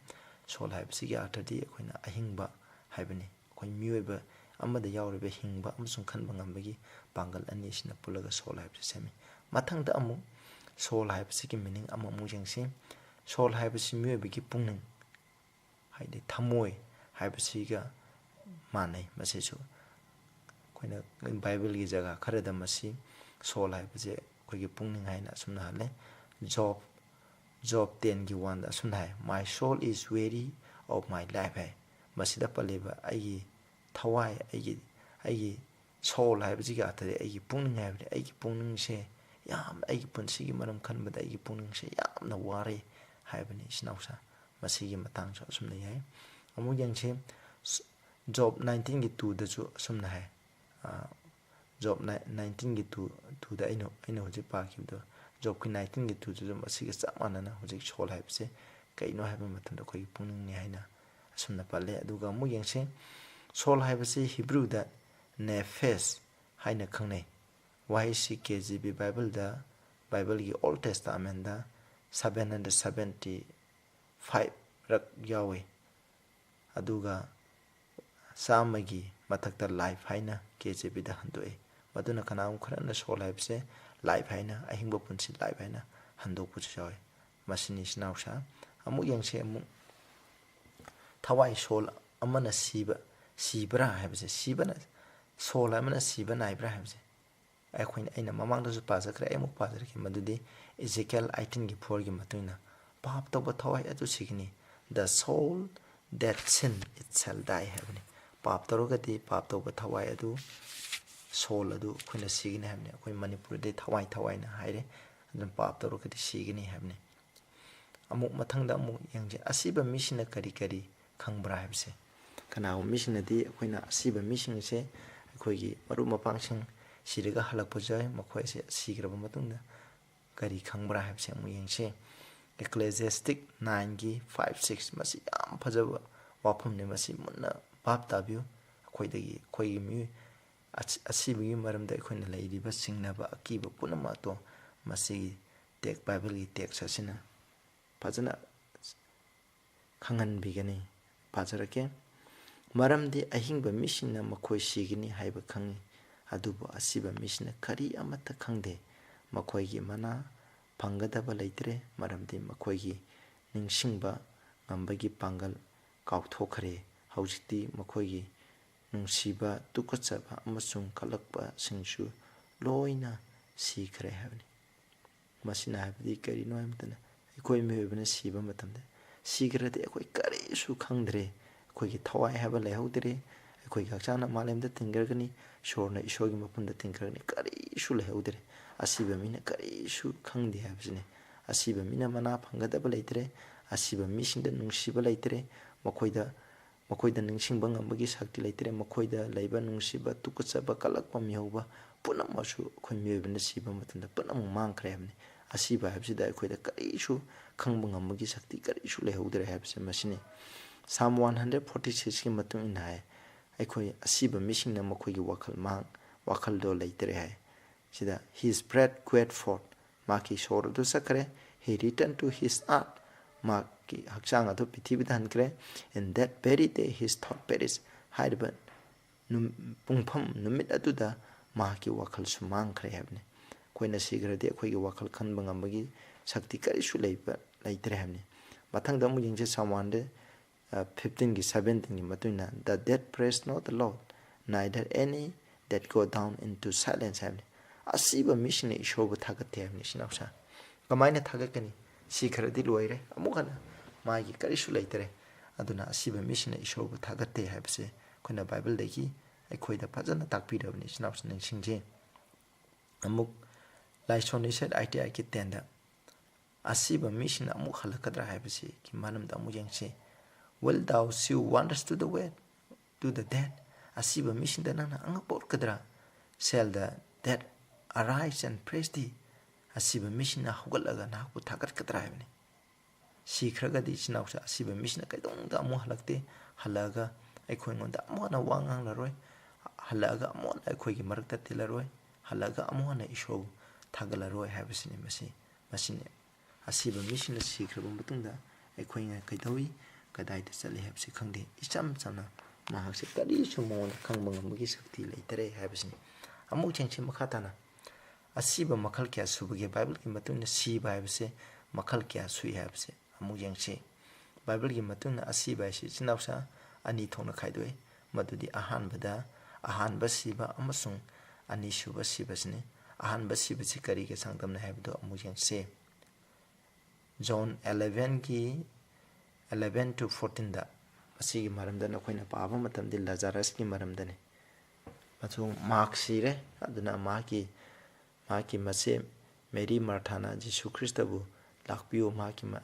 Soul ꯍꯥꯏꯕꯁꯤꯒꯤ ꯑꯥꯔꯊꯗꯤ ꯑꯩꯈꯣꯏꯅ ꯑꯍꯤꯡꯕ ꯍꯥꯏꯕꯅꯤ꯫ ꯑꯩꯈꯣꯏ ꯃꯤꯑꯣꯏꯕ ꯑꯃꯗ ꯌꯥꯎꯔꯤꯕ ꯍꯤꯡꯕ ꯑꯃꯁꯨꯡ ꯈꯟꯕ ꯉꯝꯕꯒꯤ ꯄꯥꯡꯒꯜ ꯑꯅꯤ ꯑꯁꯤꯅ ꯄꯨꯜꯂꯒ soul ꯍꯥꯏꯕꯁꯤ ꯁꯦꯝꯃꯤ꯫ ꯃꯊꯪꯗ ꯑꯃꯨꯛ soul ꯍꯥꯏꯕꯁꯤꯒꯤ meaning ꯑꯃꯃꯨꯛ ꯌꯦꯡꯁꯤ꯫ Soul ꯍꯥꯏꯕꯁꯤ ꯃꯤꯑꯣꯏꯕꯒꯤ ꯄꯨꯛꯅꯤꯡ, ꯍꯥꯏꯗꯤ ꯊꯃꯣꯏ ꯍꯥꯏꯕꯁꯤꯒ ꯃꯥꯟꯅꯩ꯫ ꯃꯁꯤꯁꯨ ꯑꯩꯈꯣꯏꯅ ꯕꯥꯏꯕꯜꯒꯤ ꯖꯒꯥ ꯈꯔꯗ ꯃꯁꯤ soul ꯍꯥꯏꯕꯁꯦ ꯑꯩꯈꯣꯏꯒꯤ ꯄꯨꯛꯅꯤꯡ ꯍꯥꯏꯅ ꯑꯁꯨꯝꯅ ꯍꯜꯂꯦ꯫ ꯖꯣꯕ, ꯖꯣꯕ tenꯒꯤ oneꯗ ꯑꯁꯨꯝꯅ ꯍꯥꯏ, "My soul is weary of my life" ꯍꯥꯏ꯫ ꯃꯁꯤꯗ ꯄꯜꯂꯤꯕ ꯑꯩꯒꯤ ꯊꯋꯥꯏ, ꯑꯩꯒꯤ, ꯑꯩꯒꯤ soul ꯍꯥꯏꯕꯁꯤꯒꯤ ꯑꯥꯔꯊꯗꯤ ꯑꯩꯒꯤ ꯄꯨꯛꯅꯤꯡ ꯍꯥꯏꯕꯅꯤ꯫ ꯑꯩꯒꯤ ꯄꯨꯛꯅꯤꯡꯁꯦ ꯌꯥꯝ, ꯑꯩꯒꯤ ꯄꯨꯟꯁꯤꯒꯤ ꯃꯔꯝ ꯈꯟꯕꯗ ꯑꯩꯒꯤ ꯄꯨꯛꯅꯤꯡꯁꯦ ꯌꯥꯝꯅ ꯋꯥꯔꯦ ꯍꯥꯏꯕꯅꯤ, ꯏꯆꯤꯟ ꯏꯅꯥꯎꯁꯥ꯫ ꯃꯁꯤꯒꯤ ꯃꯇꯥꯡꯁꯨ ꯑꯁꯨꯝꯅ ꯌꯥꯏ꯫ ꯑꯃꯨꯛ ꯌꯦꯡꯁꯤ, ꯁ-, ꯖꯣꯕ ꯅꯥꯏꯟꯇꯤꯟꯒꯤ ꯇꯨꯗꯁꯨ ꯑꯁꯨꯝꯅ ꯍꯥꯏ꯫ ꯑ, ꯖꯣꯕ ꯅꯥꯏ-, ꯅꯥꯏꯟꯇꯤꯟꯒꯤ ꯇꯨ, ꯇꯨꯗ ꯑꯩꯅ, ꯑꯩꯅ ꯍꯧꯖꯤꯛ ꯄꯥꯈꯤꯕꯗꯣ, ꯖꯣꯕꯀꯤ ꯅꯥꯏꯟꯇꯤꯟꯒꯤ ꯇꯨꯗꯁꯨ ꯃꯁꯤꯒ ꯆꯞ ꯃꯥꯟꯅꯅ ꯍꯧꯖꯤꯛ ꯁꯣꯜ ꯍꯥꯏꯕꯁꯦ ꯀꯩꯅꯣ ꯍꯥꯏꯕ ꯃꯇꯝꯗ ꯑꯩꯈꯣꯏꯒꯤ ꯄꯨꯛꯅꯤꯡꯅꯤ ꯍꯥꯏꯅ ꯑꯁꯨꯝꯅ ꯄꯜꯂꯦ꯫ ꯑꯗꯨꯒ ꯑꯃꯨꯛ ꯌꯦꯡꯁꯤ, ꯁꯣꯜ ꯍꯥꯏꯕꯁꯤ ꯍꯤꯕ꯭ꯔꯨꯗ ꯅꯦꯐꯦꯁ ꯍꯥꯏꯅ ꯈꯪꯅꯩ꯫ ꯋꯥꯍꯩꯁꯤ ꯀꯦ ꯖꯦ ꯕꯤ ꯕꯥꯏꯕꯜꯗ, ꯕꯥꯏꯕꯜꯒꯤ ꯑꯣꯜ ꯇꯦꯁꯇꯥꯃꯦꯟꯗ seven hundred seventy five ꯔꯛ ꯌꯥꯎꯏ꯫ ꯑꯗꯨꯒ ꯆꯥꯝꯃꯒꯤ ꯃꯊꯛꯇ ꯂꯥꯏꯐ ꯍꯥꯏꯅ ꯀꯦ ꯖꯦ ꯕꯤꯗ ꯍꯟꯗꯣꯛꯏ꯫ ꯃꯗꯨꯅ ꯀꯅꯥꯒꯨꯝꯕ ꯈꯔꯅ ꯁꯣꯜ ꯍꯥꯏꯕꯁꯦ ꯂꯥꯏꯐ ꯍꯥꯏꯅ, ꯑꯍꯤꯡꯕ ꯄꯨꯟꯁꯤ ꯂꯥꯏꯐ ꯍꯥꯏꯅ ꯍꯟꯗꯣꯛꯄꯁꯨ ꯌꯥꯎꯏ꯫ ꯃꯁꯤꯅꯤ ꯏꯆꯤꯟ ꯏꯅꯥꯎꯁꯥ꯫ ꯑꯃꯨꯛ ꯌꯦꯡꯁꯤ, ꯑꯃꯨꯛ ꯊꯋꯥꯏ ꯁꯣꯜ ꯑꯃꯅ ꯁꯤꯕ, ꯁꯤꯕ꯭ꯔꯥ ꯍꯥꯏꯕꯁꯦ, ꯁꯤꯕꯅ, ꯁꯣꯜ ꯑꯃꯅ ꯁꯤꯕ ꯅꯥꯏꯕ꯭ꯔꯥ ꯍꯥꯏꯕꯁꯦ, ꯑꯩꯈꯣꯏꯅ, ꯑꯩꯅ ꯃꯃꯥꯡꯗꯁꯨ ꯄꯥꯖꯈ꯭ꯔꯦ, ꯑꯩ ꯑꯃꯨꯛ ꯄꯥꯖꯔꯛꯀꯦ꯫ ꯃꯗꯨꯗꯤ ꯏꯖꯦꯀꯤꯌꯦꯜ eighteen ꯒꯤ four ꯒꯤ ꯃꯇꯨꯡ ꯏꯟꯅ, "ꯄꯥꯞ ꯇꯧꯕ ꯊꯋꯥꯏ ꯑꯗꯨ ꯁꯤꯒꯅꯤ, the soul that sin it shall die" ꯍꯥꯏꯕꯅꯤ꯫ ꯄꯥꯞ ꯇꯧꯔꯒꯗꯤ ꯄꯥꯞ ꯇꯧꯕ ꯊꯋꯥꯏ ꯑꯗꯨ, ꯁꯣꯜ ꯑꯗꯨ ꯑꯩꯈꯣꯏꯅ ꯁꯤꯒꯅꯤ ꯍꯥꯏꯕꯅꯤ꯫ ꯑꯩꯈꯣꯏ ꯃꯅꯤꯄꯨꯔꯗꯗꯤ ꯊꯋꯥꯏ, ꯊꯋꯥꯏꯅ ꯍꯥꯏꯔꯦ, ꯑꯗꯨꯅ ꯄꯥꯞ ꯇꯧꯔꯒꯗꯤ ꯁꯤꯒꯅꯤ ꯍꯥꯏꯕꯅꯤ꯫ ꯑꯃꯨꯛ ꯃꯊꯪꯗ ꯑꯃꯨꯛ ꯌꯦꯡꯁꯤ, ꯑꯁꯤꯕ ꯃꯤꯁꯤꯡꯅ ꯀꯔꯤ ꯀꯔꯤ ꯈꯪꯕ꯭ꯔꯥ ꯍꯥꯏꯕꯁꯦ꯫ ꯀꯅꯥꯒꯨꯝꯕ ꯃꯤꯁꯤꯡꯅꯗꯤ ꯑꯩꯈꯣꯏꯅ ꯑꯁꯤꯕ ꯃꯤꯁꯤꯡꯁꯦ, ꯑꯩꯈꯣꯏꯒꯤ ꯃꯔꯨꯞ ꯃꯄꯥꯡꯁꯤꯡ ꯁꯤꯔꯒ ꯍꯜꯂꯛꯄꯁꯨ ꯌꯥꯎꯏ, ꯃꯈꯣꯏ ꯑꯁꯤ ꯁꯤꯈ꯭ꯔꯕ ꯃꯇꯨꯡꯗ ꯀꯔꯤ ꯈꯪꯕ꯭ꯔꯥ ꯍꯥꯏꯕꯁꯦ ꯑꯃꯨꯛ ꯌꯦꯡꯁꯤ꯫ Ecclesiastes nine ꯒꯤ five, six, ꯃꯁꯤ ꯌꯥꯝ ꯐꯖꯕ ꯋꯥꯐꯝꯅꯤ꯫ ꯃꯁꯤ ꯃꯨꯟꯅ ꯚꯥꯞ ꯇꯥꯕꯤꯌꯨ꯫ ꯑꯩꯈꯣꯏꯗꯒꯤ, ꯑꯩꯈꯣꯏꯒꯤ ꯃꯤꯑꯣꯏ ꯑꯁꯤ-, ꯑꯁꯤꯕꯒꯤ ꯃꯔꯝꯗ ꯑꯩꯈꯣꯏꯅ ꯂꯩꯔꯤꯕ ꯆꯤꯡꯅꯕ, ꯑꯀꯤꯕ ꯄꯨꯝꯅꯃꯛ ꯑꯗꯣ ꯃꯁꯤꯒꯤ ꯇꯦꯛ-, ꯕꯥꯏꯕꯜꯒꯤ ꯇꯦꯛꯁ ꯑꯁꯤꯅ ꯐꯖꯅ ꯈꯪꯍꯟꯕꯤꯒꯅꯤ꯫ ꯄꯥꯖꯔꯛꯀꯦ꯫ "ꯃꯔꯝꯗꯤ ꯑꯍꯤꯡꯕ ꯃꯤꯁꯤꯡꯅ ꯃꯈꯣꯏ ꯁꯤꯒꯅꯤ ꯍꯥꯏꯕ ꯈꯪꯏ, ꯑꯗꯨꯕꯨ ꯑꯁꯤꯕ ꯃꯤꯁꯤꯡꯅ ꯀꯔꯤ ꯑꯃꯠꯇ ꯈꯪꯗꯦ꯫ ꯃꯈꯣꯏꯒꯤ ꯃꯅꯥ ꯐꯪꯒꯗꯕ ꯂꯩꯇ꯭ꯔꯦ, ꯃꯔꯝꯗꯤ ꯃꯈꯣꯏꯒꯤ ꯅꯤꯡꯁꯤꯡꯕ ꯉꯝꯕꯒꯤ ꯄꯥꯡꯒꯜ ꯀꯥꯎꯊꯣꯛꯈ꯭ꯔꯦ꯫ ꯍꯧꯖꯤꯛꯇꯤ ꯃꯈꯣꯏꯒꯤ ꯅꯨꯡꯁꯤꯕ, ꯇꯨꯀꯠꯆꯕ ꯑꯃꯁꯨꯡ ꯀꯜꯂꯛꯄꯁꯤꯡꯁꯨ ꯂꯣꯏꯅ ꯁꯤꯈ꯭ꯔꯦ" ꯍꯥꯏꯕꯅꯤ꯫ ꯃꯁꯤꯅ ꯍꯥꯏꯕꯗꯤ ꯀꯔꯤꯅꯣ ꯍꯥꯏꯕ ꯃꯇꯝꯗ, ꯑꯩꯈꯣꯏ ꯃꯤꯑꯣꯏꯕꯅ ꯁꯤꯕ ꯃꯇꯝꯗ, ꯁꯤꯈ꯭ꯔꯗꯤ ꯑꯩꯈꯣꯏ ꯀꯔꯤꯁꯨ ꯈꯪꯗ꯭ꯔꯦ꯫ ꯑꯩꯈꯣꯏꯒꯤ ꯊꯋꯥꯏ ꯍꯥꯏꯕ ꯂꯩꯍꯧꯗ꯭ꯔꯦ꯫ ꯑꯩꯈꯣꯏꯒꯤ ꯍꯛꯆꯥꯡꯅ ꯃꯥꯂꯦꯝꯗ ꯇꯤꯟꯈ꯭ꯔꯒꯅꯤ, ꯁꯣꯔꯅ ꯏꯁꯣꯔꯒꯤ ꯃꯐꯝꯗ ꯇꯤꯟꯈ꯭ꯔꯒꯅꯤ, ꯀꯔꯤꯁꯨ ꯂꯩꯍꯧꯗ꯭ꯔꯦ꯫ ꯑꯁꯤꯕ ꯃꯤꯅ ꯀꯔꯤꯁꯨ ꯈꯪꯗꯦ ꯍꯥꯏꯕꯁꯤꯅꯤ꯫ ꯑꯁꯤꯕ ꯃꯤꯅ ꯃꯅꯥ ꯐꯪꯒꯗꯕ ꯂꯩꯇ꯭ꯔꯦ꯫ ꯑꯁꯤꯕ ꯃꯤꯁꯤꯡꯗ ꯅꯨꯡꯁꯤꯕ ꯂꯩꯇ꯭ꯔꯦ꯫ ꯃꯈꯣꯏꯗ ꯃꯈꯣꯏꯗ ꯅꯤꯡꯁꯤꯡꯕ ꯉꯝꯕꯒꯤ ꯁꯛꯇꯤ ꯂꯩꯇ꯭ꯔꯦ꯫ ꯃꯈꯣꯏꯗ ꯂꯩꯕ ꯅꯨꯡꯁꯤꯕ, ꯇꯨꯀꯠꯆꯕ, ꯀꯜꯂꯛꯄ, ꯃꯤꯍꯧꯕ ꯄꯨꯝꯅꯃꯛꯁꯨ ꯑꯩꯈꯣꯏ ꯃꯤꯑꯣꯏꯕꯅ ꯁꯤꯕ ꯃꯇꯝꯗ ꯄꯨꯝꯅꯃꯛ ꯃꯥꯡꯈ꯭ꯔꯦ ꯍꯥꯏꯕꯅꯤ꯫ ꯑꯁꯤꯕ ꯍꯥꯏꯕꯁꯤꯗ ꯑꯩꯈꯣꯏꯗ ꯀꯔꯤꯁꯨ ꯈꯪꯕ ꯉꯝꯕꯒꯤ ꯁꯛꯇꯤ ꯀꯔꯤꯁꯨ ꯂꯩꯍꯧꯗ꯭ꯔꯦ ꯍꯥꯏꯕꯁꯦ ꯃꯁꯤꯅꯤ꯫ Psalm one hundred forty sixꯀꯤ ꯃꯇꯨꯡ ꯏꯟꯅ ꯍꯥꯏ, ꯑꯩꯈꯣꯏ ꯑꯁꯤꯕ ꯃꯤꯁꯤꯡꯅ ꯃꯈꯣꯏꯒꯤ ꯋꯥꯈꯜ ꯃꯥꯡ-, ꯋꯥꯈꯜꯗꯣ ꯂꯩꯇ꯭ꯔꯦ ꯍꯥꯏ꯫ ꯁꯤꯗ, "His breath quit forth", ꯃꯍꯥꯛꯀꯤ ꯁꯣꯔ ꯑꯗꯨ ꯆꯠꯈ꯭ꯔꯦ꯫ "He returned to his earth", ꯃꯍꯥꯛꯀꯤ ꯍꯛꯆꯥꯡ ꯑꯗꯨ ꯄ꯭ꯔꯤꯊꯤꯕꯤꯗ ꯍꯟꯈ꯭ꯔꯦ꯫ "In that very day his thought perished", ꯍꯥꯏꯔꯤꯕ ꯅꯨꯝ-, ꯄꯨꯡꯐꯝ ꯅꯨꯃꯤꯠ ꯑꯗꯨꯗ ꯃꯍꯥꯛꯀꯤ ꯋꯥꯈꯜꯁꯨ ꯃꯥꯡꯈ꯭ꯔꯦ ꯍꯥꯏꯕꯅꯤ꯫ ꯑꯩꯈꯣꯏꯅ ꯁꯤꯈ꯭ꯔꯗꯤ ꯑꯩꯈꯣꯏꯒꯤ ꯋꯥꯈꯜ ꯈꯟꯕ ꯉꯝꯕꯒꯤ ꯁꯛꯇꯤ ꯀꯔꯤꯁꯨ ꯂꯩꯕ, ꯂꯩꯇ꯭ꯔꯦ ꯍꯥꯏꯕꯅꯤ꯫ ꯃꯊꯪꯗ ꯑꯃꯨꯛ ꯌꯦꯡꯁꯤ, Psalm one hundred fifteenꯒꯤ seventeenꯒꯤ ꯃꯇꯨꯡ ꯏꯟꯅ, "The dead praise not the Lord, neither any that go down into silence" ꯍꯥꯏꯕꯅꯤ꯫ ꯑꯁꯤꯕ ꯃꯤꯁꯤꯡꯅ ꯏꯁꯣꯔꯕꯨ ꯊꯥꯒꯠꯇꯦ ꯍꯥꯏꯕꯅꯤ, ꯏꯆꯤꯟ ꯏꯅꯥꯎꯁꯥ꯫ ꯀꯃꯥꯏꯅ ꯊꯥꯒꯠꯀꯅꯤ? ꯁꯤꯈ꯭ꯔꯗꯤ ꯂꯣꯏꯔꯦ, ꯑꯃꯨꯛ ꯍꯟꯅ ꯃꯥꯒꯤ ꯀꯔꯤꯁꯨ ꯂꯩꯇꯔꯦ꯫ ꯑꯗꯨꯅ ꯑꯁꯤꯕ ꯃꯤꯁꯤꯡꯅ ꯏꯁꯣꯔꯕꯨ ꯊꯥꯒꯠꯇꯦ ꯍꯥꯏꯕꯁꯦ ꯑꯩꯈꯣꯏꯅ ꯕꯥꯏꯕꯜꯗꯒꯤ ꯑꯩꯈꯣꯏꯗ ꯐꯖꯅ ꯇꯥꯛꯄꯤꯔꯕꯅꯤ, ꯏꯆꯤꯟ ꯏꯅꯥꯎꯁꯤꯡ, ꯅꯤꯡꯁꯤꯡꯁꯤ꯫ ꯑꯃꯨꯛ ꯂꯥꯏꯁꯣꯟ ꯏꯁꯩ eighty eightꯀꯤ tenꯗ, "ꯑꯁꯤꯕ ꯃꯤꯁꯤꯡꯅ ꯑꯃꯨꯛ ꯍꯜꯂꯛꯀꯗ꯭ꯔꯥ?" ꯍꯥꯏꯕꯁꯤꯒꯤ ꯃꯔꯝꯗ ꯑꯃꯨꯛ ꯌꯦꯡꯁꯤ꯫ "Wilt thou shew wonders to the dead, to the dead?" ꯑꯁꯤꯕ ꯃꯤꯁꯤꯡꯗ ꯅꯪꯅ ꯑꯉꯛꯄ ꯎꯠꯀꯗ꯭ꯔꯥ? "Shall the dead arise and praise thee?" ꯑꯁꯤꯕ ꯃꯤꯁꯤꯡꯅ ꯍꯧꯒꯠꯂꯒ ꯅꯍꯥꯛꯄꯨ ꯊꯥꯒꯠꯀꯗ꯭ꯔꯥ ꯍꯥꯏꯕꯅꯤ꯫ ꯁꯤꯈ꯭ꯔꯒꯗꯤ, ꯏꯆꯤꯟ ꯏꯅꯥꯎꯁꯦ, ꯑꯁꯤꯕ ꯃꯤꯁꯤꯅ ꯀꯩꯗꯧꯅꯨꯡꯗ ꯑꯃꯨꯛ ꯍꯜꯂꯛꯇꯦ꯫ ꯍꯜꯂꯛꯑꯒ ꯑꯩꯈꯣꯏꯉꯣꯟꯗ ꯑꯃꯨꯛ ꯍꯟꯅ ꯋꯥ ꯉꯥꯡꯂꯔꯣꯏ꯫ ꯍꯜꯂꯛꯑꯒ ꯑꯃꯨꯛ ꯍꯟꯅ ꯑꯩꯈꯣꯏꯒꯤ ꯃꯔꯛꯇ ꯇꯤꯜꯂꯔꯣꯏ꯫ ꯍꯜꯂꯛꯑꯒ ꯑꯃꯨꯛ ꯍꯟꯅ ꯏꯁꯣꯔꯕꯨ ꯊꯥꯒꯠꯂꯔꯣꯏ ꯍꯥꯏꯕꯁꯤꯅꯤ꯫ ꯃꯁꯤ, ꯃꯁꯤꯅꯤ ꯑꯁꯤꯕ ꯃꯤꯁꯤꯡꯅ ꯁꯤꯈ꯭ꯔꯕ ꯃꯇꯨꯡꯗ ꯑꯩꯈꯣꯏꯅ ꯀꯩꯗꯧꯏ, ꯀꯗꯥꯏꯗ ꯆꯠꯂꯤ ꯍꯥꯏꯕꯁꯤ ꯈꯪꯗꯦ꯫ ꯏꯆꯝ ꯆꯝꯅ ꯃꯍꯥꯛꯁꯦ ꯀꯔꯤꯁꯨ ꯃꯉꯣꯟꯗ ꯈꯪꯕ ꯉꯝꯕꯒꯤ ꯁꯛꯇꯤ ꯂꯩꯇꯔꯦ ꯍꯥꯏꯕꯁꯤꯅꯤ꯫ ꯑꯃꯨꯛ ꯌꯦꯡꯁꯤ ꯃꯈꯥ ꯇꯥꯅ꯫ ꯑꯁꯤꯕ ꯃꯈꯜ ꯀꯌꯥ ꯁꯨꯕꯒꯦ? ꯕꯥꯏꯕꯜꯒꯤ ꯃꯇꯨꯡ ꯏꯟꯅ ꯁꯤꯕ ꯍꯥꯏꯕꯁꯦ ꯃꯈꯜ ꯀꯌꯥ ꯁꯨꯏ ꯍꯥꯏꯕꯁꯦ ꯑꯃꯨꯛ ꯌꯦꯡꯁꯤ꯫ ꯕꯥꯏꯕꯜꯒꯤ ꯃꯇꯨꯡ ꯏꯟꯅ ꯑꯁꯤꯕ ꯍꯥꯏꯁꯤ, ꯏꯆꯤꯟ ꯏꯅꯥꯎꯁꯥ, ꯑꯅꯤ ꯊꯣꯛꯅ ꯈꯥꯏꯗꯣꯛꯏ꯫ ꯃꯗꯨꯗꯤ ꯑꯍꯥꯟꯕꯗ, ꯑꯍꯥꯟꯕ ꯁꯤꯕ ꯑꯃꯁꯨꯡ ꯑꯅꯤꯁꯨꯕ ꯁꯤꯕꯁꯤꯅꯤ꯫ ꯑꯍꯥꯟꯕ ꯁꯤꯕꯁꯤ ꯀꯔꯤꯒ ꯆꯥꯡꯗꯝꯅꯩ ꯍꯥꯏꯕꯗꯨ ꯑꯃꯨꯛ ꯌꯦꯡꯁꯤ꯫ John elevenꯒꯤ eleven to fourteenꯗ ꯃꯁꯤꯒꯤ ꯃꯔꯝꯗ ꯅꯈꯣꯏꯅ ꯄꯥꯕ ꯃꯇꯝꯗꯤ ꯂꯥꯖꯥꯔꯁꯀꯤ ꯃꯔꯝꯗꯅꯤ꯫ ꯃꯆꯨ ꯃꯍꯥꯛ ꯁꯤꯔꯦ, ꯑꯗꯨꯅ ꯃꯍꯥꯛꯀꯤ, ꯃꯍꯥꯛꯀꯤ ꯃꯆꯦ ꯃꯦꯔꯤ ꯃꯥꯔꯊꯥꯅ ꯖꯤꯁꯨ ꯈ꯭ꯔꯤꯁꯇꯕꯨ, "ꯂꯥꯛꯄꯤꯌꯨ, ꯃꯍꯥꯛꯀꯤ ꯃ-,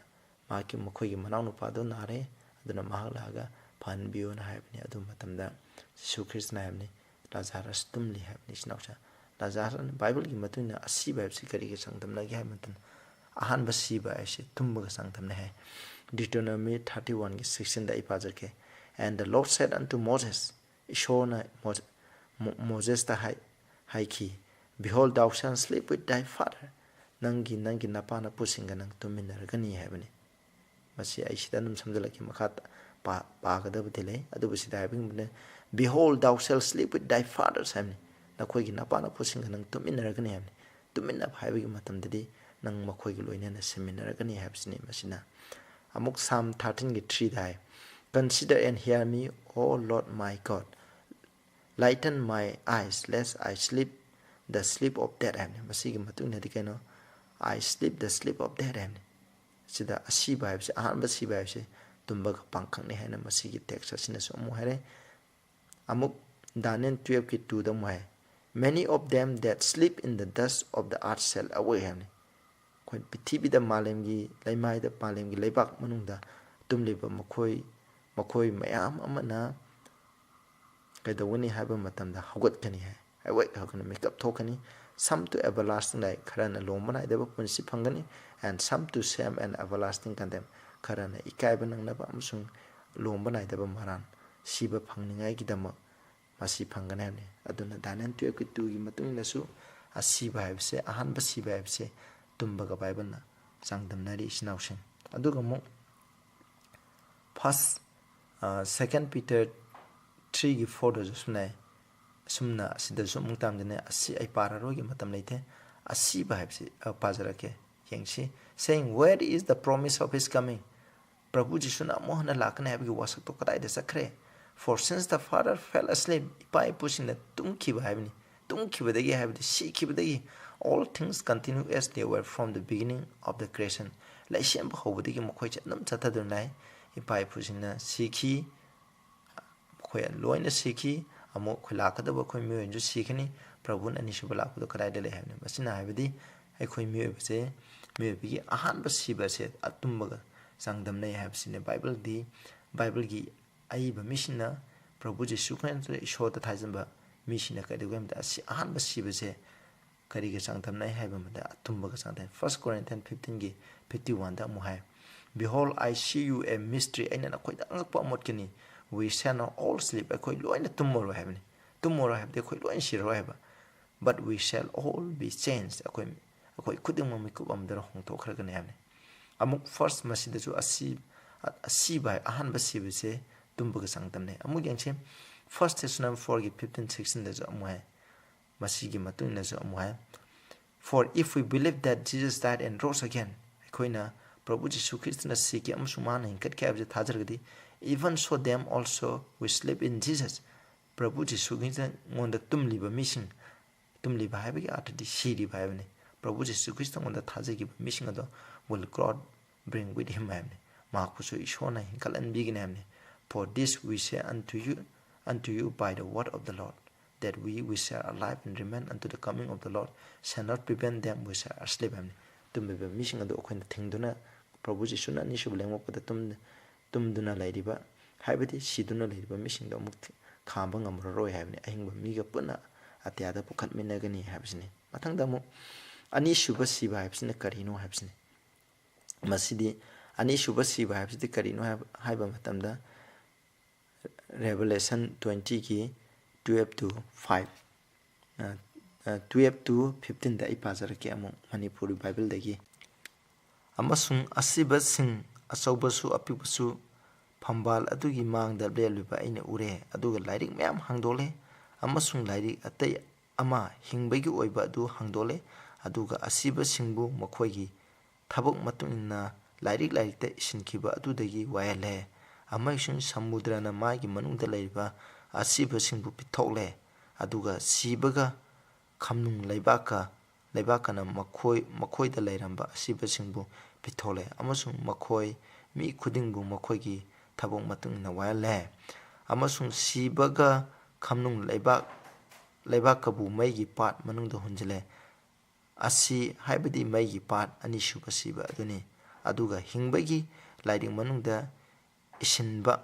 ꯃꯍꯥꯛꯀꯤ, ꯃꯈꯣꯏꯒꯤ ꯃꯅꯥꯎꯅꯨꯄꯥꯗꯨ ꯅꯥꯔꯦ, ꯑꯗꯨꯅ ꯃꯍꯥꯛ ꯂꯥꯛꯑꯒ ꯐꯍꯟꯕꯤꯌꯣꯅ ꯍꯥꯏꯕꯅꯤ꯫ ꯑꯗꯨ ꯃꯇꯝꯗ ꯖꯤꯁꯨ ꯈ꯭ꯔꯤꯁꯇꯅ ꯍꯥꯏꯕꯅꯤ, "ꯂꯥꯖꯥꯔꯁ ꯇꯨꯝꯂꯤ" ꯍꯥꯏꯕꯅꯤ꯫ ꯏꯆꯤꯟ ꯏꯅꯥꯎꯁꯦ, ꯂꯥꯖꯥꯔꯁ, ꯕꯥꯏꯕꯜꯒꯤ ꯃꯇꯨꯡ ꯏꯟꯅ ꯑꯁꯤꯕ ꯍꯥꯏꯕꯁꯤ ꯀꯔꯤꯒ ꯆꯥꯡꯗꯝꯅꯒꯦ ꯍꯥꯏꯕ ꯃꯇꯝꯗ, ꯑꯍꯥꯟꯕ ꯁꯤꯕ ꯍꯥꯏꯁꯦ ꯇꯨꯝꯕꯒ ꯆꯥꯡꯗꯝꯅꯩ ꯍꯥꯏ꯫ Deuteronomy thirty one ꯒꯤ sixteen ꯗ ꯑꯩ ꯄꯥꯖꯔꯛꯀꯦ꯫ "And the Lord said unto Moses", ꯏꯁꯣꯔꯅ ꯃꯣ-, ꯃꯣ-, ꯃꯣꯖꯦꯁꯇ ꯍꯥꯏ, ꯍꯥꯏꯈꯤ, "Behold, thou shalt sleep with thy father", ꯅꯪꯒꯤ, ꯅꯪꯒꯤ ꯅꯄꯥ ꯅꯄꯨꯁꯤꯡꯒ ꯅꯪ ꯇꯨꯝꯃꯤꯟꯅꯔꯒꯅꯤ ꯍꯥꯏꯕꯅꯤ꯫ ꯃꯁꯤ ꯑꯩ ꯁꯤꯗ ꯑꯗꯨꯝ ꯁꯝꯖꯤꯜꯂꯛꯀꯦ, ꯃꯈꯥ ꯄꯥ-, ꯄꯥꯒꯗꯕꯗꯤ ꯂꯩ, ꯑꯗꯨꯕꯨ ꯁꯤꯗ ꯍꯥꯏꯕꯤꯕꯅꯦ, "Behold, thou shalt sleep with thy fathers" ꯍꯥꯏꯕꯅꯤ꯫ ꯅꯈꯣꯏꯒꯤ ꯅꯄꯥ ꯅꯄꯨꯁꯤꯡꯒ ꯅꯪ ꯇꯨꯝꯃꯤꯟꯅꯔꯒꯅꯤ ꯍꯥꯏꯕꯅꯤ꯫ ꯇꯨꯝꯃꯤꯟꯅꯕ ꯍꯥꯏꯕꯒꯤ ꯃꯇꯝꯗꯗꯤ ꯅꯪ ꯃꯈꯣꯏꯒ ꯂꯣꯏꯅꯅ ꯁꯤꯃꯤꯟꯅꯔꯒꯅꯤ ꯍꯥꯏꯕꯁꯤꯅꯤ꯫ ꯃꯁꯤꯅ ꯑꯃꯨꯛ Psalm thirteen ꯒꯤ three the high, "Consider and hear me, O Lord my God, lighten my eyes, lest I sleep the sleep of death" ꯍꯥꯏꯕꯅꯤ꯫ ꯃꯁꯤꯒꯤ ꯃꯇꯨꯡ ꯏꯟꯅꯗꯤ ꯀꯩꯅꯣ? "I sleep the sleep of death" ꯍꯥꯏꯕꯅꯤ꯫ ꯁꯤꯗ ꯑꯁꯤꯕ ꯍꯥꯏꯕꯁꯤ, ꯑꯍꯥꯟꯕ ꯁꯤꯕ ꯍꯥꯏꯕꯁꯤ ꯇꯨꯝꯕꯒ ꯄꯥꯡꯈꯛꯅꯤ ꯍꯥꯏꯅ ꯃꯁꯤꯒꯤ text ꯑꯁꯤꯅꯁꯨ ꯑꯃꯨꯛ ꯍꯥꯏꯔꯦ꯫ ꯑꯃꯨꯛ Daniel twelve ꯀꯤ two ꯗ ꯑꯃꯨꯛ ꯍꯥꯏ, "Many of them that sleep in the dust of the earth shall awake" ꯍꯥꯏꯕꯅꯤ꯫ ꯑꯩꯈꯣꯏ ꯄ꯭ꯔꯤꯊꯤꯕꯤꯗ, ꯃꯥꯂꯦꯝꯒꯤ ꯂꯩꯃꯥꯏꯗ, ꯃꯥꯂꯦꯝꯒꯤ ꯂꯩꯕꯥꯛ ꯃꯅꯨꯡꯗ ꯇꯨꯝꯂꯤꯕ ꯃꯈꯣꯏ, ꯃꯈꯣꯏ ꯃꯌꯥꯝ ꯑꯃꯅ ꯀꯩꯗꯧꯒꯅꯤ ꯍꯥꯏꯕ ꯃꯇꯝꯗ ꯍꯧꯒꯠꯀꯅꯤ ꯍꯥꯏ꯫ Awake ꯍꯧꯒꯠꯀꯅꯤ, ꯃꯤꯀꯞ ꯊꯣꯛꯀꯅꯤ꯫ "Some to everlasting life", ꯈꯔꯅ ꯂꯣꯝꯕ ꯅꯥꯏꯗꯕ ꯄꯨꯟꯁꯤ ꯐꯪꯒꯅꯤ꯫ "And some to shame and everlasting contempt", ꯈꯔꯅ ꯏꯀꯥꯏꯕ ꯅꯪꯅꯕ ꯑꯃꯁꯨꯡ ꯂꯣꯝꯕ ꯅꯥꯏꯗꯕ ꯃꯔꯥꯟ, ꯁꯤꯕ ꯐꯪꯅꯤꯡꯉꯥꯏꯒꯤꯗꯃꯛ ꯃꯁꯤ ꯐꯪꯒꯅꯤ ꯍꯥꯏꯕꯅꯤ꯫ ꯑꯗꯨꯅ Daniel twelve ꯀꯤ two ꯒꯤ ꯃꯇꯨꯡ ꯏꯟꯅꯁꯨ ꯑꯁꯤꯕ ꯍꯥꯏꯕꯁꯦ, ꯑꯍꯥꯟꯕ ꯁꯤꯕ ꯍꯥꯏꯕꯁꯦ ꯇꯨꯝꯕꯒ ꯕꯥꯏꯕꯜꯅ ꯆꯥꯡꯗꯝꯅꯔꯤ, ꯏꯆꯤꯟ ꯏꯅꯥꯎꯁꯤꯡ꯫ ꯑꯗꯨꯒ ꯑꯃꯨꯛ First, ꯑ, Second Peter three ꯒꯤ four ꯗꯁꯨ ꯁꯨꯝꯅ, ꯑꯁꯨꯝꯅ ꯑꯁꯤꯗꯁꯨ ꯑꯃꯨꯛ ꯇꯥꯝꯗꯅ, ꯑꯁꯤ ꯑꯩ ꯄꯥꯔꯔꯣꯏꯒꯦ, ꯃꯇꯝ ꯂꯩꯇꯦ꯫ ꯑꯁꯤꯕ ꯍꯥꯏꯕꯁꯤ, ꯑ, ꯄꯥꯖꯔꯛꯀꯦ, ꯌꯦꯡꯁꯤ꯫ Saying, "Where is the promise of his coming?" ꯄ꯭ꯔꯚꯨ ꯖꯤꯁꯨꯅ ꯑꯃꯨꯛ ꯍꯟꯅ ꯂꯥꯛꯀꯅꯤ ꯍꯥꯏꯕꯒꯤ ꯋꯥꯁꯛꯇꯣ ꯀꯗꯥꯏꯗ ꯆꯠꯈ꯭ꯔꯦ? "For since the father fell asleep", ꯏꯄꯥ ꯏꯄꯨꯁꯤꯡꯅ ꯇꯨꯝꯈꯤꯕ ꯍꯥꯏꯕꯅꯤ, ꯇꯨꯝꯈꯤꯕꯗꯒꯤ ꯍꯥꯏꯕꯗꯤ ꯁꯤꯈꯤꯕꯗꯒꯤ, "all things continue as they were from the beginning of the creation", ꯂꯩꯁꯦꯝꯕ ꯍꯧꯕꯗꯒꯤ ꯃꯈꯣꯏꯁꯦ ꯑꯗꯨꯝ ꯆꯠꯊꯗꯨꯅ ꯂꯥꯛꯏ꯫ ꯏꯄꯥ ꯏꯄꯨꯁꯤꯡꯅ ꯁꯤꯈꯤ, ꯃꯈꯣꯏ ꯂꯣꯏꯅ ꯁꯤꯈꯤ, ꯑꯃꯨꯛ ꯑꯩꯈꯣꯏ ꯂꯥꯛꯀꯗꯕ ꯑꯩꯈꯣꯏ ꯃꯤꯑꯣꯏꯕꯁꯨ ꯁꯤꯈꯤꯅꯤ꯫ ꯄ꯭ꯔꯚꯨꯅ ꯑꯅꯤꯁꯨꯕ ꯂꯥꯛꯄꯗꯣ ꯀꯗꯥꯏꯗ ꯂꯩ ꯍꯥꯏꯕꯅꯤ? ꯃꯁꯤꯅ ꯍꯥꯏꯕꯗꯤ ꯑꯩꯈꯣꯏ ꯃꯤꯑꯣꯏꯕꯁꯦ, ꯃꯤꯑꯣꯏꯕꯒꯤ ꯑꯍꯥꯟꯕ ꯁꯤꯕꯁꯦ ꯑꯇꯨꯝꯕꯒ ꯆꯥꯡꯗꯝꯅꯩ ꯍꯥꯏꯕꯁꯤꯅꯤ꯫ ꯕꯥꯏꯕꯜꯗꯤ, ꯕꯥꯏꯕꯜꯒꯤ ꯑꯏꯕ ꯃꯤꯁꯤꯡꯅ ꯄ꯭ꯔꯚꯨ ꯖꯤꯁꯨ ꯈ꯭ꯔꯤꯁꯇ ꯏꯁꯣꯔꯗ ꯊꯥꯖꯕ ꯃꯤꯁꯤꯡꯅ ꯀꯩꯗꯧꯒꯦ ꯍꯥꯏꯕꯗ ꯑꯁꯤ ꯑꯍꯥꯟꯕ ꯁꯤꯕꯁꯦ ꯀꯔꯤꯒ ꯆꯥꯡꯗꯝꯅꯩ ꯍꯥꯏꯕ ꯑꯃꯗ ꯑꯇꯨꯝꯕꯒ ꯆꯥꯡꯗꯝꯅꯩ꯫ First Corinthians fifteen ꯒꯤ fifty one ꯗ ꯑꯃꯨꯛ ꯍꯥꯏ, "Behold, I see you a mystery." ꯑꯩꯅ ꯅꯈꯣꯏꯗ ꯑꯉꯛꯄ ꯑꯃ ꯎꯠꯀꯅꯤ꯫ "We shall not all sleep." ꯑꯩꯈꯣꯏ ꯂꯣꯏꯅ ꯇꯨꯝꯃꯔꯣꯏ ꯍꯥꯏꯕꯅꯤ꯫ ꯇꯨꯝꯃꯔꯣꯏ ꯍꯥꯏꯕꯗꯤ ꯑꯩꯈꯣꯏ ꯂꯣꯏꯅ ꯁꯤꯔꯔꯣꯏ ꯍꯥꯏꯕ꯫ "But we shall all be changed." ꯑꯩꯈꯣꯏ, ꯑꯩꯈꯣꯏ ꯈꯨꯗꯤꯡꯃꯛ ꯃꯤꯀꯨꯞ ꯑꯃꯗ ꯍꯣꯡꯗꯣꯛꯈ꯭ꯔꯒꯅꯤ ꯍꯥꯏꯕꯅꯤ꯫ ꯑꯃꯨꯛ first ꯃꯁꯤꯗꯁꯨ ꯑꯁꯤ-, ꯑꯁꯤꯕ ꯍꯥꯏ-, ꯑꯍꯥꯟꯕ ꯁꯤꯕꯁꯦ ꯇꯨꯝꯕꯒ ꯆꯥꯡꯗꯝꯅꯩ꯫ ꯑꯃꯨꯛ ꯌꯦꯡꯁꯤ, First Thessalonians four ꯒꯤ fifteen sixteen ꯗꯁꯨ ꯑꯃꯨꯛ ꯍꯥꯏ, ꯃꯁꯤꯒꯤ ꯃꯇꯨꯡ ꯏꯟꯅꯁꯨ ꯑꯃꯨꯛ ꯍꯥꯏ, "For if we believe that Jesus died and rose again," ꯑꯩꯈꯣꯏꯅ ꯄ꯭ꯔꯚꯨ ꯖꯤꯁꯨ ꯈ꯭ꯔꯤꯁꯇꯅ ꯁꯤꯈꯤ ꯑꯃꯁꯨꯡ ꯃꯥꯅ ꯍꯤꯡꯒꯠꯈꯤ ꯍꯥꯏꯕꯁꯦ ꯊꯥꯖꯔꯒꯗꯤ, "even so them also who sleep in Jesus," ꯄ꯭ꯔꯚꯨ ꯖꯤꯁꯨ ꯈ꯭ꯔꯤꯁꯇꯉꯣꯟꯗ ꯇꯨꯝꯂꯤꯕ ꯃꯤꯁꯤꯡ, ꯇꯨꯝꯂꯤꯕ ꯍꯥꯏꯕꯒꯤ ꯑꯥꯔꯊꯗꯤ ꯁꯤꯔꯤꯕ ꯍꯥꯏꯕꯅꯤ꯫ ꯄ꯭ꯔꯚꯨ ꯖꯤꯁꯨ ꯈ꯭ꯔꯤꯁꯇꯉꯣꯟꯗ ꯊꯥꯖꯈꯤꯕ ꯃꯤꯁꯤꯡ ꯑꯗꯣ will God bring with him ꯍꯥꯏꯕꯅꯤ꯫ ꯃꯍꯥꯛꯄꯨꯁꯨ ꯏꯁꯣꯔꯅ ꯍꯤꯡꯒꯠꯍꯟꯕꯤꯒꯅꯤ ꯍꯥꯏꯕꯅꯤ꯫ "For this we say unto you, unto you by the word of the Lord, that we which are alive and remain unto the coming of the Lord shall not prevent them which are asleep" ꯍꯥꯏꯕꯅꯤ꯫ ꯇꯨꯝꯂꯤꯕ ꯃꯤꯁꯤꯡ ꯑꯗꯨ ꯑꯩꯈꯣꯏꯅ ꯊꯤꯡꯗꯨꯅ, ꯄ꯭ꯔꯚꯨ ꯖꯤꯁꯨꯅ ꯑꯅꯤꯁꯨꯕ ꯂꯦꯡꯉꯛꯄꯗ ꯇꯨꯝ-, ꯇꯨꯝꯗꯨꯅ ꯂꯩꯔꯤꯕ, ꯍꯥꯏꯕꯗꯤ ꯁꯤꯗꯨꯅ ꯂꯩꯔꯤꯕ ꯃꯤꯁꯤꯡꯗꯣ ꯑꯃꯨꯛ ꯊꯤ-, ꯈꯥꯝꯕ ꯉꯝꯃꯔꯣꯏ ꯍꯥꯏꯕꯅꯤ꯫ ꯑꯍꯤꯡꯕ ꯃꯤꯒ ꯄꯨꯟꯅ ꯑꯇꯤꯌꯥꯗ ꯄꯨꯈꯠꯃꯤꯟꯅꯒꯅꯤ ꯍꯥꯏꯕꯁꯤꯅꯤ꯫ ꯃꯊꯪꯗ ꯑꯃꯨꯛ ꯑꯅꯤꯁꯨꯕ ꯁꯤꯕ ꯍꯥꯏꯕꯁꯤꯅ ꯀꯔꯤꯅꯣ ꯍꯥꯏꯕꯁꯤꯅꯤ꯫ ꯃꯁꯤꯗꯤ ꯑꯅꯤꯁꯨꯕ ꯁꯤꯕ ꯍꯥꯏꯕꯁꯤꯗꯤ ꯀꯔꯤꯅꯣ ꯍꯥꯏꯕ, ꯍꯥꯏꯕ ꯃꯇꯝꯗ, Revelation twenty ꯒꯤ twelve to five, ꯑ, ꯑ, twelve to fifteen ꯗ ꯑꯩ ꯄꯥꯖꯔꯛꯀꯦ ꯑꯃꯨꯛ ꯃꯅꯤꯄꯨꯔꯤ ꯕꯥꯏꯕꯜꯗꯒꯤ꯫ "ꯑꯃꯁꯨꯡ ꯑꯁꯤꯕꯁꯤꯡ ꯑꯆꯧꯕꯁꯨ ꯑꯄꯤꯛꯄꯁꯨ ꯐꯝꯕꯥꯜ ꯑꯗꯨꯒꯤ ꯃꯥꯡꯗ ꯂꯦꯞꯂꯤꯕ ꯑꯩꯅ ꯎꯔꯦ꯫ ꯑꯗꯨꯒ ꯂꯥꯏꯔꯤꯛ ꯃꯌꯥꯝ ꯍꯥꯡꯗꯣꯛꯂꯦ, ꯑꯃꯁꯨꯡ ꯂꯥꯏꯔꯤꯛ ꯑꯇꯩ ꯑꯃ ꯍꯤꯡꯕꯒꯤ ꯑꯣꯏꯕ ꯑꯗꯨ ꯍꯥꯡꯗꯣꯛꯂꯦ꯫ ꯑꯗꯨꯒ ꯑꯁꯤꯕꯁꯤꯡꯕꯨ ꯃꯈꯣꯏꯒꯤ ꯊꯕꯛ ꯃꯇꯨꯡ ꯏꯟꯅ ꯂꯥꯏꯔꯤꯛ ꯂꯥꯏꯔꯤꯛꯇ ꯏꯁꯤꯟꯈꯤꯕ ꯑꯗꯨꯗꯒꯤ ꯋꯥꯌꯦꯜꯂꯦ꯫ ꯑꯃꯁꯨꯡ ꯁꯃꯨꯗ꯭ꯔꯅ ꯃꯥꯒꯤ ꯃꯅꯨꯡꯗ ꯂꯩꯔꯤꯕ ꯑꯁꯤꯕꯁꯤꯡꯕꯨ ꯄꯤꯊꯣꯛꯂꯦ꯫ ꯑꯗꯨꯒ ꯁꯤꯕꯒ ꯈꯝꯅꯨꯡ ꯂꯩꯕꯥꯛꯀ, ꯂꯩꯕꯥꯛꯀꯅ ꯃꯈꯣꯏ, ꯃꯈꯣꯏꯗ ꯂꯩꯔꯝꯕ ꯑꯁꯤꯕꯁꯤꯡꯕꯨ ꯄꯤꯊꯣꯛꯂꯦ꯫ ꯑꯃꯁꯨꯡ ꯃꯈꯣꯏ ꯃꯤ ꯈꯨꯗꯤꯡꯕꯨ ꯃꯈꯣꯏꯒꯤ ꯊꯕꯛ ꯃꯇꯨꯡ ꯏꯟꯅ ꯋꯥꯌꯦꯜꯂꯦ꯫ ꯑꯃꯁꯨꯡ ꯁꯤꯕꯒ ꯈꯝꯅꯨꯡ ꯂꯩꯕꯥꯛ, ꯂꯩꯕꯥꯛꯀꯕꯨ ꯃꯩꯒꯤ ꯄꯥꯠ ꯃꯅꯨꯡꯗ ꯍꯨꯟꯖꯤꯜꯂꯦ꯫ ꯑꯁꯤ ꯍꯥꯏꯕꯗꯤ ꯃꯩꯒꯤ ꯄꯥꯠ ꯑꯅꯤꯁꯨꯕ ꯁꯤꯕ ꯑꯗꯨꯅꯤ꯫ ꯑꯗꯨꯒ ꯍꯤꯡꯕꯒꯤ ꯂꯥꯏꯔꯤꯛ ꯃꯅꯨꯡꯗ ꯏꯁꯤꯟꯕ,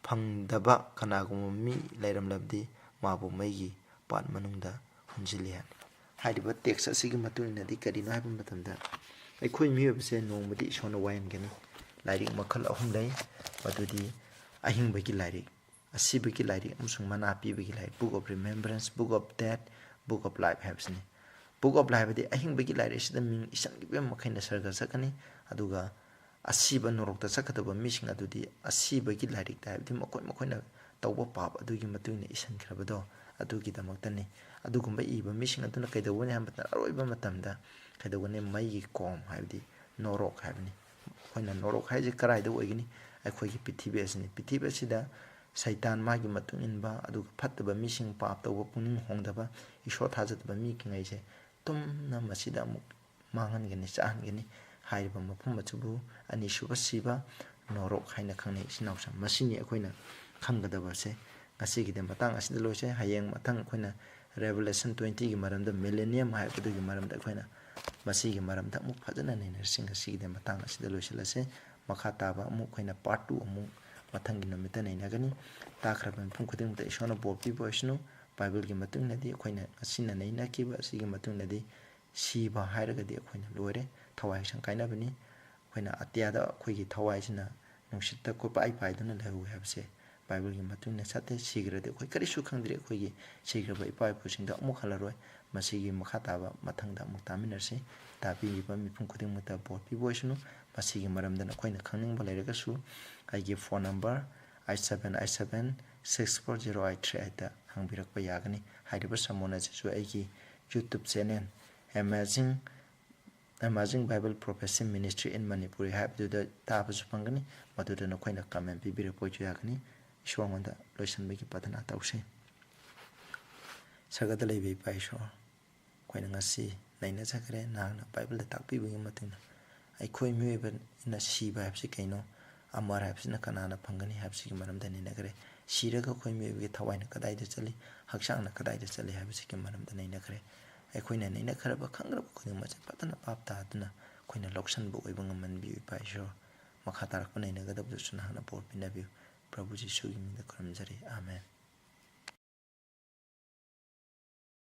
ꯐꯪꯗꯕ ꯀꯅꯥꯒꯨꯝꯕ ꯃꯤ ꯂꯩꯔꯝꯂꯕꯗꯤ ꯃꯥꯕꯨ ꯃꯩꯒꯤ ꯄꯥꯠ ꯃꯅꯨꯡꯗ ꯍꯨꯟꯖꯤꯜꯂꯤ ꯍꯥꯏꯅꯤ꯫ ꯍꯥꯏꯔꯤꯕ text ꯑꯁꯤꯒꯤ ꯃꯇꯨꯡ ꯏꯟꯅꯗꯤ ꯀꯔꯤꯅꯣ ꯍꯥꯏꯕ ꯃꯇꯝꯗ, ꯑꯩꯈꯣꯏ ꯃꯤꯑꯣꯏꯕꯁꯦ ꯅꯣꯡꯃꯗꯤ ꯏꯁꯣꯔꯅ ꯋꯥꯌꯦꯟꯒꯅꯤ꯫ ꯂꯥꯏꯔꯤꯛ ꯃꯈꯜ ꯑꯍꯨꯝ ꯂꯩ, ꯃꯗꯨꯗꯤ ꯑꯍꯤꯡꯕꯒꯤ ꯂꯥꯏꯔꯤꯛ, ꯑꯁꯤꯕꯒꯤ ꯂꯥꯏꯔꯤꯛ ꯑꯃꯁꯨꯡ ꯃꯅꯥ ꯄꯤꯕꯒꯤ ꯂꯥꯏꯔꯤꯛ, Book of Remembrance, Book of Death, Book of Life ꯍꯥꯏꯕꯁꯤꯅꯤ꯫ Book of Life ꯍꯥꯏꯕꯗꯤ ꯑꯍꯤꯡꯕꯒꯤ ꯂꯥꯏꯔꯤꯛ ꯑꯁꯤꯗ ꯃꯤꯡ ꯏꯁꯟꯈꯤꯕ ꯃꯈꯩꯅ ꯁꯔꯒ ꯆꯠꯀꯅꯤ, ꯑꯗꯨꯒ ꯑꯁꯤꯕ ꯅꯣꯔꯣꯛꯇ ꯆꯠꯀꯗꯕ ꯃꯤꯁꯤꯡ ꯑꯗꯨꯗꯤ ꯑꯁꯤꯕꯒꯤ ꯂꯥꯏꯔꯤꯛꯇ, ꯍꯥꯏꯕꯗꯤ ꯃꯈꯣꯏ ꯃꯈꯣꯏꯅ ꯇꯧꯕ ꯄꯥꯞ ꯑꯗꯨꯒꯤ ꯃꯇꯨꯡ ꯏꯟꯅ ꯏꯁꯟꯈ꯭ꯔꯕꯗꯣ ꯑꯗꯨꯒꯤꯗꯃꯛꯇꯅꯤ꯫ ꯑꯗꯨꯒꯨꯝꯕ ꯏꯕ ꯃꯤꯁꯤꯡ ꯑꯗꯨꯅ ꯀꯩꯗꯧꯒꯅꯤ ꯍꯥꯏꯕ ꯃꯇꯝꯗ, ꯑꯔꯣꯏꯕ ꯃꯇꯝꯗ ꯀꯩꯗꯧꯒꯅꯤ? ꯃꯩꯒꯤ ꯀꯣꯝ, ꯍꯥꯏꯕꯗꯤ ꯅꯣꯔꯣꯛ ꯍꯥꯏꯕꯅꯤ꯫ ꯑꯩꯈꯣꯏꯅ ꯅꯣꯔꯣꯛ ꯍꯥꯏꯁꯦ ꯀꯗꯥꯏꯗ ꯑꯣꯏꯒꯅꯤ? ꯑꯩꯈꯣꯏꯒꯤ ꯄ꯭ꯔꯤꯊꯤꯕꯤ ꯑꯁꯤꯅꯤ꯫ ꯄ꯭ꯔꯤꯊꯤꯕꯤ ꯑꯁꯤꯗ ꯁꯩꯇꯥꯟ, ꯃꯥꯒꯤ ꯃꯇꯨꯡ ꯏꯟꯕ, ꯑꯗꯨꯒ ꯐꯠꯇꯕ ꯃꯤꯁꯤꯡ, ꯄꯥꯞ ꯇꯧꯕ, ꯄꯨꯛꯅꯤꯡ ꯍꯣꯡꯗꯕ, ꯏꯁꯣꯔ ꯊꯥꯖꯗꯕ ꯃꯤꯉꯩꯁꯦ ꯇꯨꯝꯅ ꯃꯁꯤꯗ ꯑꯃꯨꯛ ꯃꯥꯡꯍꯟꯒꯅꯤ, ꯆꯥꯍꯟꯒꯅꯤ꯫ ꯍꯥꯏꯔꯤꯕ ꯃꯐꯝ ꯑꯁꯤꯕꯨ ꯑꯅꯤꯁꯨꯕ ꯁꯤꯕ, ꯅꯣꯔꯣꯛ ꯍꯥꯏꯅ ꯈꯪꯅꯩ, ꯏꯆꯤꯟ ꯏꯅꯥꯎꯁꯤꯡ꯫ ꯃꯁꯤꯅꯤ ꯑꯩꯈꯣꯏꯅ ꯈꯪꯒꯗꯕꯁꯦ꯫ ꯉꯁꯤꯒꯤꯗꯤ ꯃꯇꯥꯡ ꯑꯁꯤꯗ ꯂꯣꯏꯁꯦ꯫ ꯍꯌꯦꯡ ꯃꯊꯪ ꯑꯩꯈꯣꯏꯅ Revelation twentyꯒꯤ ꯃꯔꯝꯗ, millennium ꯍꯥꯏꯕꯗꯨꯒꯤ ꯃꯔꯝꯗ ꯑꯩꯈꯣꯏꯅ ꯃꯁꯤꯒꯤ ꯃꯔꯝꯗ ꯑꯃꯨꯛ ꯐꯖꯅ ꯅꯩꯅꯔꯁꯤ꯫ ꯉꯁꯤꯒꯤꯗꯤ ꯃꯇꯥꯡ ꯑꯁꯤꯗ ꯂꯣꯏꯁꯤꯜꯂꯁꯦ꯫ ꯃꯈꯥ ꯇꯥꯕ ꯑꯃꯨꯛ ꯑꯩꯈꯣꯏꯅ part two ꯑꯃꯨꯛ ꯃꯊꯪꯒꯤ ꯅꯨꯃꯤꯠꯇ ꯅꯩꯅꯒꯅꯤ꯫ ꯇꯥꯈ꯭ꯔꯕ ꯃꯤꯄꯨꯝ ꯈꯨꯗꯤꯡꯃꯛꯇ ꯏꯁꯣꯔꯅ ꯕꯣꯔ ꯄꯤꯕ ꯑꯣꯏꯁꯅꯨ꯫ ꯕꯥꯏꯕꯜꯒꯤ ꯃꯇꯨꯡ ꯏꯟꯅꯗꯤ ꯑꯩꯈꯣꯏꯅ ꯉꯁꯤꯅ ꯅꯩꯅꯈꯤꯕ ꯑꯁꯤꯒꯤ ꯃꯇꯨꯡ ꯏꯟꯅꯗꯤ ꯁꯤꯕ ꯍꯥꯏꯔꯒꯗꯤ ꯑꯩꯈꯣꯏꯅ ꯂꯣꯏꯔꯦ, ꯊꯋꯥꯏ ꯍꯛꯆꯥꯡ ꯀꯥꯏꯅꯕꯅꯤ꯫ ꯑꯩꯈꯣꯏꯅ ꯑꯇꯤꯌꯥꯗ ꯑꯩꯈꯣꯏꯒꯤ ꯊꯋꯥꯏꯁꯤꯅ ꯅꯨꯡꯁꯤꯠꯇ ꯀꯣꯏꯄꯥꯏ ꯄꯥꯏꯗꯨꯅ ꯂꯩꯍꯧꯋꯤ ꯍꯥꯏꯕꯁꯦ ꯕꯥꯏꯕꯜꯒꯤ ꯃꯇꯨꯡ ꯏꯟꯅ ꯆꯠꯇꯦ꯫ ꯁꯤꯈ꯭ꯔꯗꯤ ꯑꯩꯈꯣꯏ ꯀꯔꯤꯁꯨ ꯈꯪꯗ꯭ꯔꯤ, ꯑꯩꯈꯣꯏꯒꯤ ꯁꯤꯈ꯭ꯔꯕ ꯏꯄꯥ ꯏꯄꯨꯁꯤꯡꯗ ꯑꯃꯨꯛ ꯍꯜꯂꯔꯣꯏ꯫ ꯃꯁꯤꯒꯤ ꯃꯈꯥ ꯇꯥꯕ ꯃꯊꯪꯗ ꯑꯃꯨꯛ ꯇꯥꯃꯤꯟꯅꯔꯁꯤ꯫ ꯇꯥꯕꯤꯔꯤꯕ ꯃꯤꯄꯨꯝ ꯈꯨꯗꯤꯡꯃꯛꯇ ꯕꯣꯔ ꯄꯤꯕ ꯑꯣꯏꯁꯅꯨ꯫ ꯃꯁꯤꯒꯤ ꯃꯔꯝꯗ ꯅꯈꯣꯏꯅ ꯈꯪꯅꯤꯡꯕ ꯂꯩꯔꯒꯁꯨ ꯑꯩꯒꯤ phone number eight seven eight seven six four zero eight three eightꯇ ꯍꯪꯕꯤꯔꯛꯄ ꯌꯥꯒꯅꯤ꯫ ꯍꯥꯏꯔꯤꯕ sermon ꯑꯁꯤꯁꯨ ꯑꯩꯒꯤ YouTube channel Amazing, Amazing Bible Prophecy Ministry in Manipuri ꯍꯥꯏꯕꯗꯨꯗ ꯇꯥꯕꯁꯨ ꯐꯪꯒꯅꯤ꯫ ꯃꯗꯨꯗ ꯅꯈꯣꯏꯅ comment ꯄꯤꯕꯤꯔꯛꯄꯁꯨ ꯌꯥꯒꯅꯤ꯫ ꯏꯁꯣꯔꯉꯣꯟꯗ ꯂꯣꯏꯁꯤꯟꯕꯒꯤ ꯄ꯭ꯔꯥꯊꯅꯥ ꯇꯧꯁꯤ꯫ ꯁꯔꯒꯗ ꯂꯩꯕ ꯏꯄꯥ ꯏꯁꯣꯔ, ꯑꯩꯈꯣꯏꯅ ꯉꯁꯤ ꯅꯩꯅꯖꯈ꯭ꯔꯦ, ꯅꯍꯥꯛꯅ ꯕꯥꯏꯕꯜꯗ ꯇꯥꯛꯄꯤꯕꯒꯤ ꯃꯇꯨꯡ ꯏꯟꯅ ꯑꯩꯈꯣꯏ ꯃꯤꯑꯣꯏꯕꯅ ꯁꯤꯕ ꯍꯥꯏꯕꯁꯤ ꯀꯩꯅꯣ, ꯑꯃꯔ ꯍꯥꯏꯕꯁꯤꯅ ꯀꯅꯥꯅ ꯐꯪꯒꯅꯤ ꯍꯥꯏꯕꯁꯤꯒꯤ ꯃꯔꯝꯗ ꯅꯩꯅꯈ꯭ꯔꯦ꯫ ꯁꯤꯔꯒ ꯑꯩꯈꯣꯏ ꯃꯤꯑꯣꯏꯕꯒꯤ ꯊꯋꯥꯏꯅ ꯀꯗꯥꯏꯗ ꯆꯠꯂꯤ, ꯍꯛꯆꯥꯡꯅ ꯀꯗꯥꯏꯗ ꯆꯠꯂꯤ ꯍꯥꯏꯕꯁꯤꯒꯤ ꯃꯔꯝꯗ ꯅꯩꯅꯈ꯭ꯔꯦ꯫ ꯑꯩꯈꯣꯏꯅ ꯅꯩꯅꯈ꯭ꯔꯕ, ꯈꯪꯈ꯭ꯔꯕ ꯈꯨꯗꯤꯡꯃꯛꯁꯦ ꯐꯖꯅ ꯚꯥꯞ ꯇꯥꯗꯨꯅ ꯑꯩꯈꯣꯏꯅ ꯂꯧꯁꯤꯟꯕ ꯑꯣꯏꯕ ꯉꯝꯍꯟꯕꯤꯌꯨ, ꯏꯄꯥ ꯏꯁꯣꯔ꯫ ꯃꯈꯥ ꯇꯥꯔꯛꯄ ꯅꯩꯅꯒꯗꯕꯗꯨꯁꯨ ꯅꯍꯥꯛꯅ ꯕꯣꯔ ꯄꯤꯅꯕꯤꯌꯨ꯫ ꯄ꯭ꯔꯚꯨ ꯖꯤꯁꯨꯒꯤ ꯃꯤꯡꯗ ꯈꯨꯔꯨꯝꯖꯔꯤ꯫ ꯑꯥꯃꯦꯟ꯫